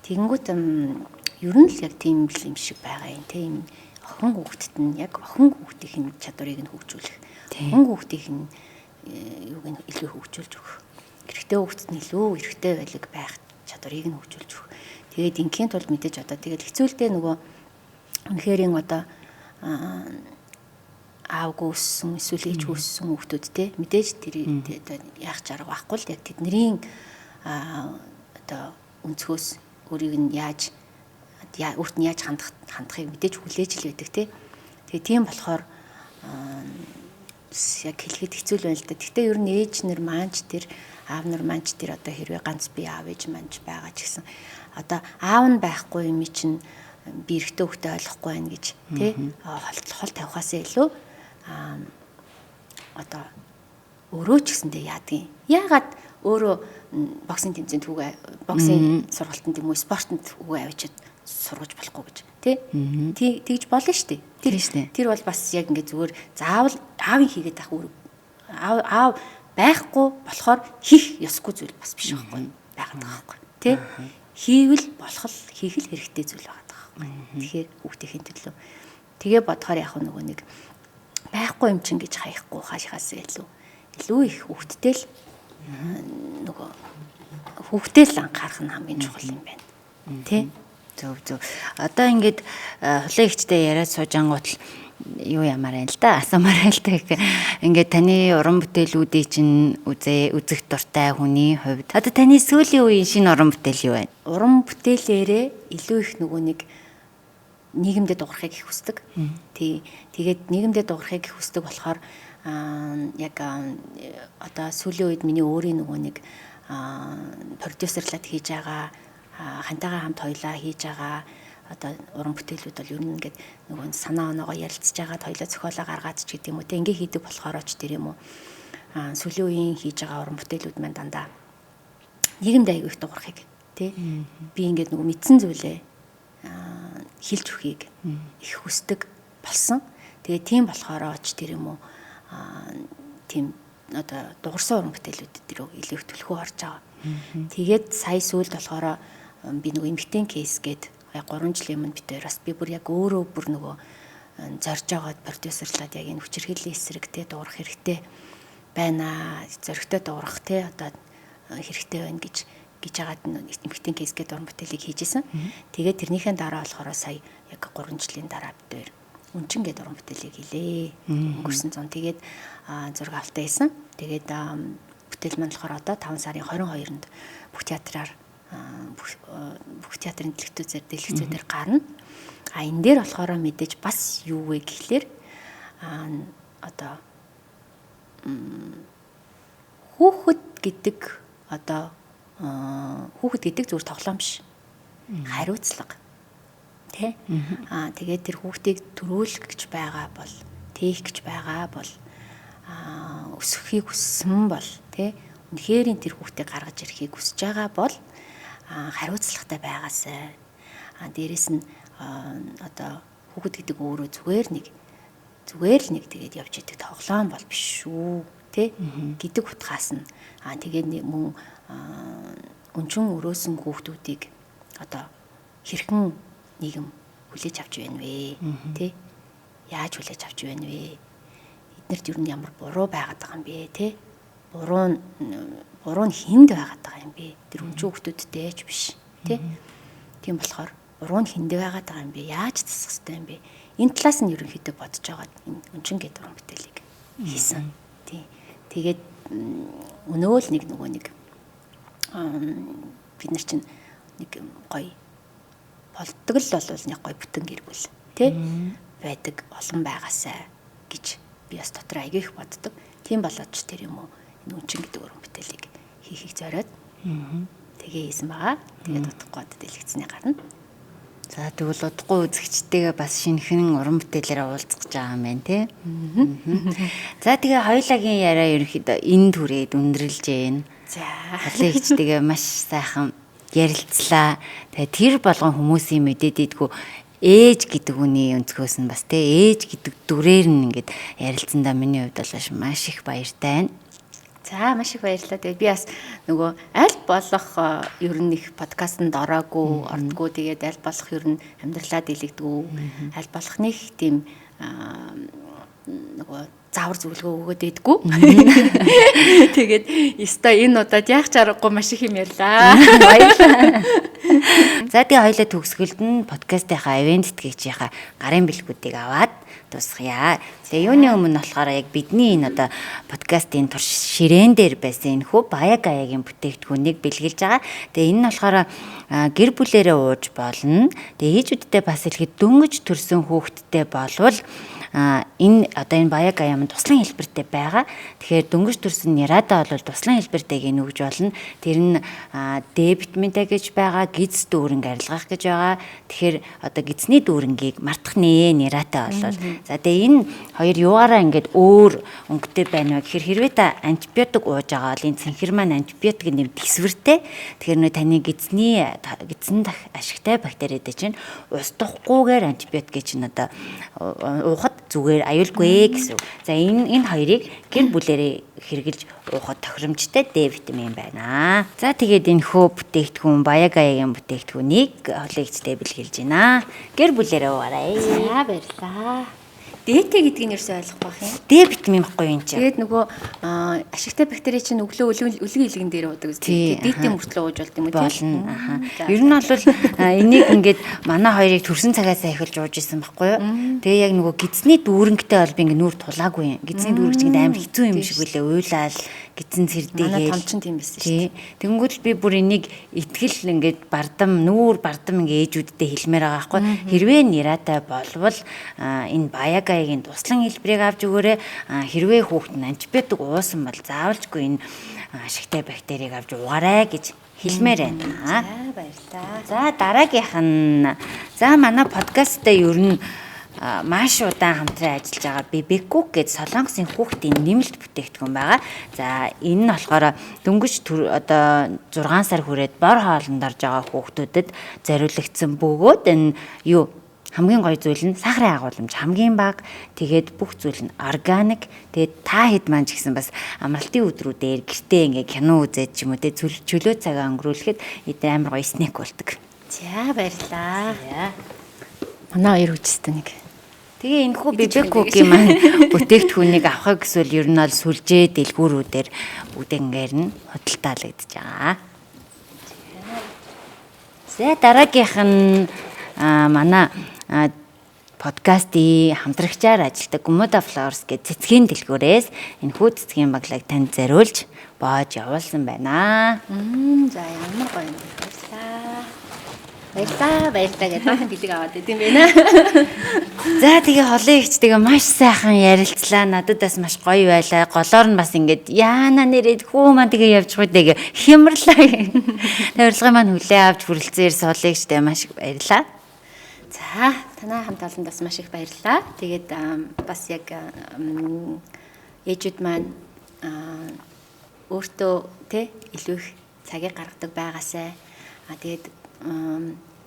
Тэгэнгүүт ер нь л яг тийм л юм шиг байгаа юм тий. Охин хүүхдэд нь яг охин хүүхдийн нь чадварыг нь хөгжүүлэх. Охин хүүхдийн нь юуг нь илүү хөгжүүлж өгөх. Эрэгтэй хүүхдэд нь илүү эрэгтэй байлаг байх чадварыг нь хөгжүүлж өгөх. Тэгээд ингийн тулд мэдээж одоо тэгэл хэцүүлдэ нөгөө үнэхэрийн одоо аавгүй өссөн эсвэл ээжгүй өссөн хүүхдүүд те мэдээж тэр одоо яах чарга байхгүй л яг тэдний одоо өнцгөөс өөрийг нь яаж өөрт нь яаж хандахыг мэдээж хүлээж л байдаг те. Тэгээ тийм болохоор яг хэлэхэд хэцүү л байна л да. Гэхдээ ер нь ээж нар маань ч тэр аав нар маань ч тэр одоо хэрвээ ганц би аав ээж маань ч байгаа ч гэсэн одоо аав нь байхгүй юм чинь би эрэгтэй хүүхдээ ойлгохгүй байна гэж тий хол тавихаасаа илүү одоо өөрөө ч гэсэндээ яадгийн. Яагаад өөрөө боксын тэмцээнд хүүгээ боксын сургалтанд юм уу спортод хүүгээ авчиад сургаж болохгүй гэж тий тэгж болно шүү дээ. Тэр бол бас яг ингээ зүгээр заавал аавын хийгээд ах үүрэг аав байхгүй болохоор хийх ёсгүй зүйл бас биш байхгүй байгаад байгаа байхгүй тий хийвэл болох л хийх л хэрэгтэй зүйл байгаа байхгүй. Тэгэхээр хүүхдийн төлөө тэгээ бодохоор яг нөгөө нэг байхгүй юм чинь гэж хаяхгүй хашихаас илүү их хүүхдтэй л нөгөө хүүхдтэй л анхаарах нь хамгийн чухал юм байна тий. Зөв зөв. Одоо ингээд хулан ихчтэй яриад сууж ангуут л юу ямаар байна л да асуумаар байна л да гэх. Ингээд таны уран бүтээлүүдийг чинь үзэх дуртай хүний хувьд одоо таны сүүлийн үеийн шинэ уран бүтээл юу вэ? Уран бүтээлээрээ илүү их нөгөө нэг нийгэмдээ дуурахыг их хүсдэг. Тий. Тэгээд нийгэмдээ дуурахыг их хүсдэг болохоор яг одоо сүүлийн үед миний өөрийн нөгөө нэг продюсерлаад хийж байгаа хантайгаа хамт хоёлаа хийж байгаа одоо уран бүтээлүүд бол ер нь ингээд нөгөө санаа оноогоо ярилцж байгаа хоёлаа зохиолоо гаргаад ч гэдэг юм уу те ингээ хийдэг болохоор ч тэр юм уу сүүлийн үеийн хийж байгаа уран бүтээлүүд маань дандаа нийгэмд аягүй их дуурахыг тий би ингээд нөгөө мэдсэн зүйлээ хэлж өгөхийг их хүсдэг болсон. Тэгээ тийм болохоор ч тэр юм уу тийм одоо дуурсан уран бүтээлүүд дээр илүү их түлхүү орж байгаа. Тэгээд сая сүүлд болохоор би нөгөө эмэгтэйн кейс гээд Яг 3 жилийн өмнө бид хоёр бас би бүр яг өөрөө бүр нөгөө зорж байгаад продюсерлаад яг энэ хүчирхийллийн эсрэг те дуурах хэрэгтэй байна. Зоригтой дуурах те одоо хэрэгтэй байна гэж жагаад эмэгтэй кейс гэдэг уран бүтээлийг хийжсэн. Тэгээд тэрнийхэн дараа болохоор сая яг 3 жилийн дараа бид хоёр Үнчин гэдэг уран бүтээлийг хийлээ. Өнгөрсөн зун. Тэгээд зураг авалтаа хийсэн. Тэгээд бүтээл маань болохоор одоо 5 сарын 22-нд бүх театраар бүх театрын дэлгэцүүдээр гарна. А энэ дээр болохоор мэдээж бас юу вэ гэхлээр одоо хүүхэд гэдэг одоо хүүхэд гэдэг зүгээр тоглоом биш. Хариуцлага. Тэ? Тэгээд тэр хүүхдийг төрөөлөх гэж байгаа бол, тээх гэж байгаа бол, өсөхийг хүссэн бол, тэ? Үнэхээр тэр хүүхдийг гаргаж ирэхийг хүсэж байгаа бол хариуцлагатай байгаасай. Дээрэс нь одоо хүүхэд гэдэг өөрөө зүгээр л нэг тэгээд явж идэг тоглоом бол биш шүү, тэ? Гэдэг утгаас нь тэгээд мөн өнчин өрөөсөн хүүхдүүдийг одоо хэрхэн нийгэм хүлээж авч байна вэ, тэ? Яаж хүлээж авч байна вэ? Эднэрт ер нь ямар буруу байгаад байгаа юм бэ, тэ? Буруу нь хүнд байгаад байгаа юм бэ? Тэр өнчин хүүхдүүдтэй ч биш, тэ? Тийм болохоор буруу нь хүнд байгаад байгаа юм бэ? Яаж засах ёстой юм бэ? Энэ талаас нь ерөнхийдөө бодож байгаа энэ өнчин гэдэг уран бүтээлийг хийсэн. Тий. Тэгээд өнөө л нэг нөгөө нэг бид нар чинь нэг гоё болдог л бол нэг гоё бүтэн гэр бүл тий байдаг олон байгаасай гэж би бас дотор аягүй их боддог. Тийм болоод ч тэр юм уу энэ өнчин гэдэг уран бүтээлийг хийхийг зориод тэгээ хийсэн байгаа. Тэгээд удахгүй одоо дэлгэцний гарна. За тэгвэл удахгүй үзэгчтэйгээ бас шинэхэн уран бүтээлээр уулзах гэж байгаа юм байна тий. За тэгээ хоёулагийн яриа ерөнхийдөө энэ түрээд өндөрлж байна. За хүлээгчтэйгээ маш сайхан ярилцлаа. Тэгээ тэр болгон хүмүүсийн мэдээд идэггүй ээж гэдэг үний өнцгөөс нь бас тий ээж гэдэг дүрээр нь ингээд ярилцсандаа миний хувьд бол маш их баяртай байна. За маш их баярлалаа. Тэгээд би бас нөгөө аль болох ер нь их подкастэнд ороогүй, ордгоо. Тэгээд аль болох ер нь амьдралаа дийлэгдгүү. Аль болох нэг тийм нөгөө заавар зөвлөгөө өгөөд идэггүй. Тэгээд ёстой энэ удаад яах ч аргагүй маш их юм ярьлаа. Баярлалаа. За тэгээ хоёлаа төгсгөлд нь подкастынхаа ивент тэтгэгчийнхаа гарын бэлгүүдийг аваад дуусгая. Тэгээ юуны өмнө болохоор яг бидний энэ одоо подкастын турш ширээн дээр байсан энэ хүү Баягаягийн бүтээгдэхүүнийг бэлгэлж байгаа. Тэгээ энэ нь болохоор гэр бүлээрээ ууж болно. Тэгээ ээжүүдтэй бас хэлэхэд дөнгөж төрсөн хүүхэдтэй болвол энэ одоо энэ Баягая маань туслан хэлбэртэй байгаа. Тэгэхээр дөнгөж төрсөн Нэрада бол туслан хэлбэртэйг нүгж болно. Тэр нь Д витаминтай гэж байгаа, гиз дүүрэнг арилгах гэж байгаа. Тэгэхээр одоо гизний дүүрэнгийг мартах нэ Нэрата бол. За тэгээ энэ хоёр юугаараа ингээд өөр өнгөтэй байна вэ гэхээр хэрвээ та антибиотик ууж байгаа бол энэ цэнхэр маань антибиотик нэм төсвөртэй. Тэгэхээр нөө таны гизний гизэнд ашигтай бактериудыг чинь устгахгүйгээр антибиотикийг чинь одоо уухад зүгээр аюулгүй гэсэн. За энэ хоёрыг гэр бүлэрээ хэрэгжилж уухад тохиромжтой Д витамин байна. За тэгээд энэ хөө бүтээгдэхүүн Баягаягийн бүтээгдэхүүнийг хүлээгчтэй бэлгэлж байна. Гэр бүлэрээ уугаарай. За баярлалаа. ДТ гэдгийг нь ерөөсөй ойлгохгүй байх юм. Д витамин баггүй юм чи. Тэгээд нөгөө ашигтай бактери чинь өглөө өлгөн илгэн дээр уудаг үстэй. ДТ мөртлөө ууж болд юм уу тийм? Болно. Аха. Ер нь бол энийг ингээд манай хоёрыг төрсөн цагаас эхэлж ууж исэн баггүй юу? Тэгээ яг нөгөө гидсний дүүрэнгтэй бол би ингээд нүүр тулаагүй юм. Гидсний дүүрэг чинь амар хэцүү юм шиг үлээ. Уйлаал гидсэн цэрдээгээл. Манай том чинь тийм байсан шүү дээ. Тэнгүүд л би бүр энийг итгэл ингээд бардам нүүр бардам ингээд ээжүүдтэй хэлмээр байгаа байхгүй. Хэрвээ Нэрата болвол энэ Баягаягийн туслан хэлбэрийг авч өгөөрэй. Хэрвээ хүүхэд нь антибиотик уусан бол заавалжгүй энэ ашигтай бактерийг авч уугаарай гэж хэлмээр байна. За баярлалаа. За дараагийнх нь за манай подкасттай ер нь маш удаан хамтран ажиллаж байгаа Бебекүк гэж Солонгосын хүүхдийн нэмэлт бүтээгдэхүүн байгаа. За энэ нь болохоор дөнгөж одоо 6 сар хүрээд бор хоолнд орж байгаа хүүхдүүдэд зориулагдсан бөгөөд энэ юу хамгийн гоё зүйл нь сахарын агуулмж хамгийн бага, тэгээд бүх зүйл нь органик. Тэгээд та хэд маань ч гэсэн бас амралтын өдрүүдээр гэртээ ингээ кино үзээд ч юм уу те чөлөө цагаа өнгөрүүлэхэд эдгээр амар гоё снэк болдог. За баярлаа. За. Манай хоёр хүчтэй нэг. Тэгээ энэ хүү Бибекүгийн маань бүтээгдэхүүнийг авахыг эсвэл ер нь бол сүлжээ дэлгүүрүүдээр бүгднгээр нь худалдаалагдаж байгаа. За дараагийнх нь манай подкастын хамтрагчаар ажилладаг Gumuda Flowers гэх цэцгийн дэлгүүрээс энэ хүү цэцгийн баглаг танд зориулж боож явуулсан байна. За ямар гоё юм бэ. Баярлаа. Баярлаа, баярлаа гэдэг баахан бэлэг аваад идэм байна. За тэгээ холын ихч тэгээ маш сайхан ярилцлаа. Надад бас маш гоё байлаа. Голоор нь бас ингээд яана нэрээд хүү маань тэгээ явж байгаа тэгээ хямрлаа. Тавирлгын маань хүлээ авч хүрэлцэн ирсэн холын ихчтэй маш их баярлаа. За танай хамт олонд бас маш их баярлалаа. Тэгээд бас яг ээжүүд маань өөртөө тэ илүү их цагийг гаргадаг байгаасай. А тэгээд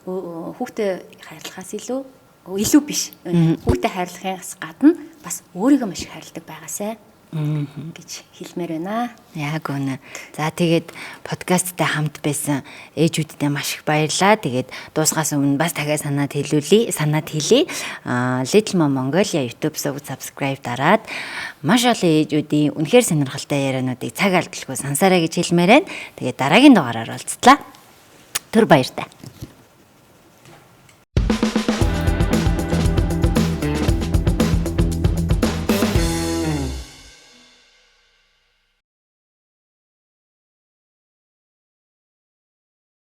хүүхдээ хайрлахаас илүү биш. Хүүхдээ хайрлахаас гадна бас өөрийгөө маш их хайрладаг байгаасай гэж хэлмээр байна. Яг үнэ. За тэгээд подкасттай хамт байсан ээжүүддээ маш их баярлалаа. Тэгээд дуусгаас өмнө бас дахиад санаад хэлүүлье. Санаад хэлье. Little Mom Mongolia YouTube сувг subscribe дараад маш олон ээжүүдийн үнэхээр сонирхолтой яриануудыг цаг алдалгүй сонсоорой гэж хэлмээр байна. Тэгээд дараагийн дугаараар уулзтлаа. Түр баяртай.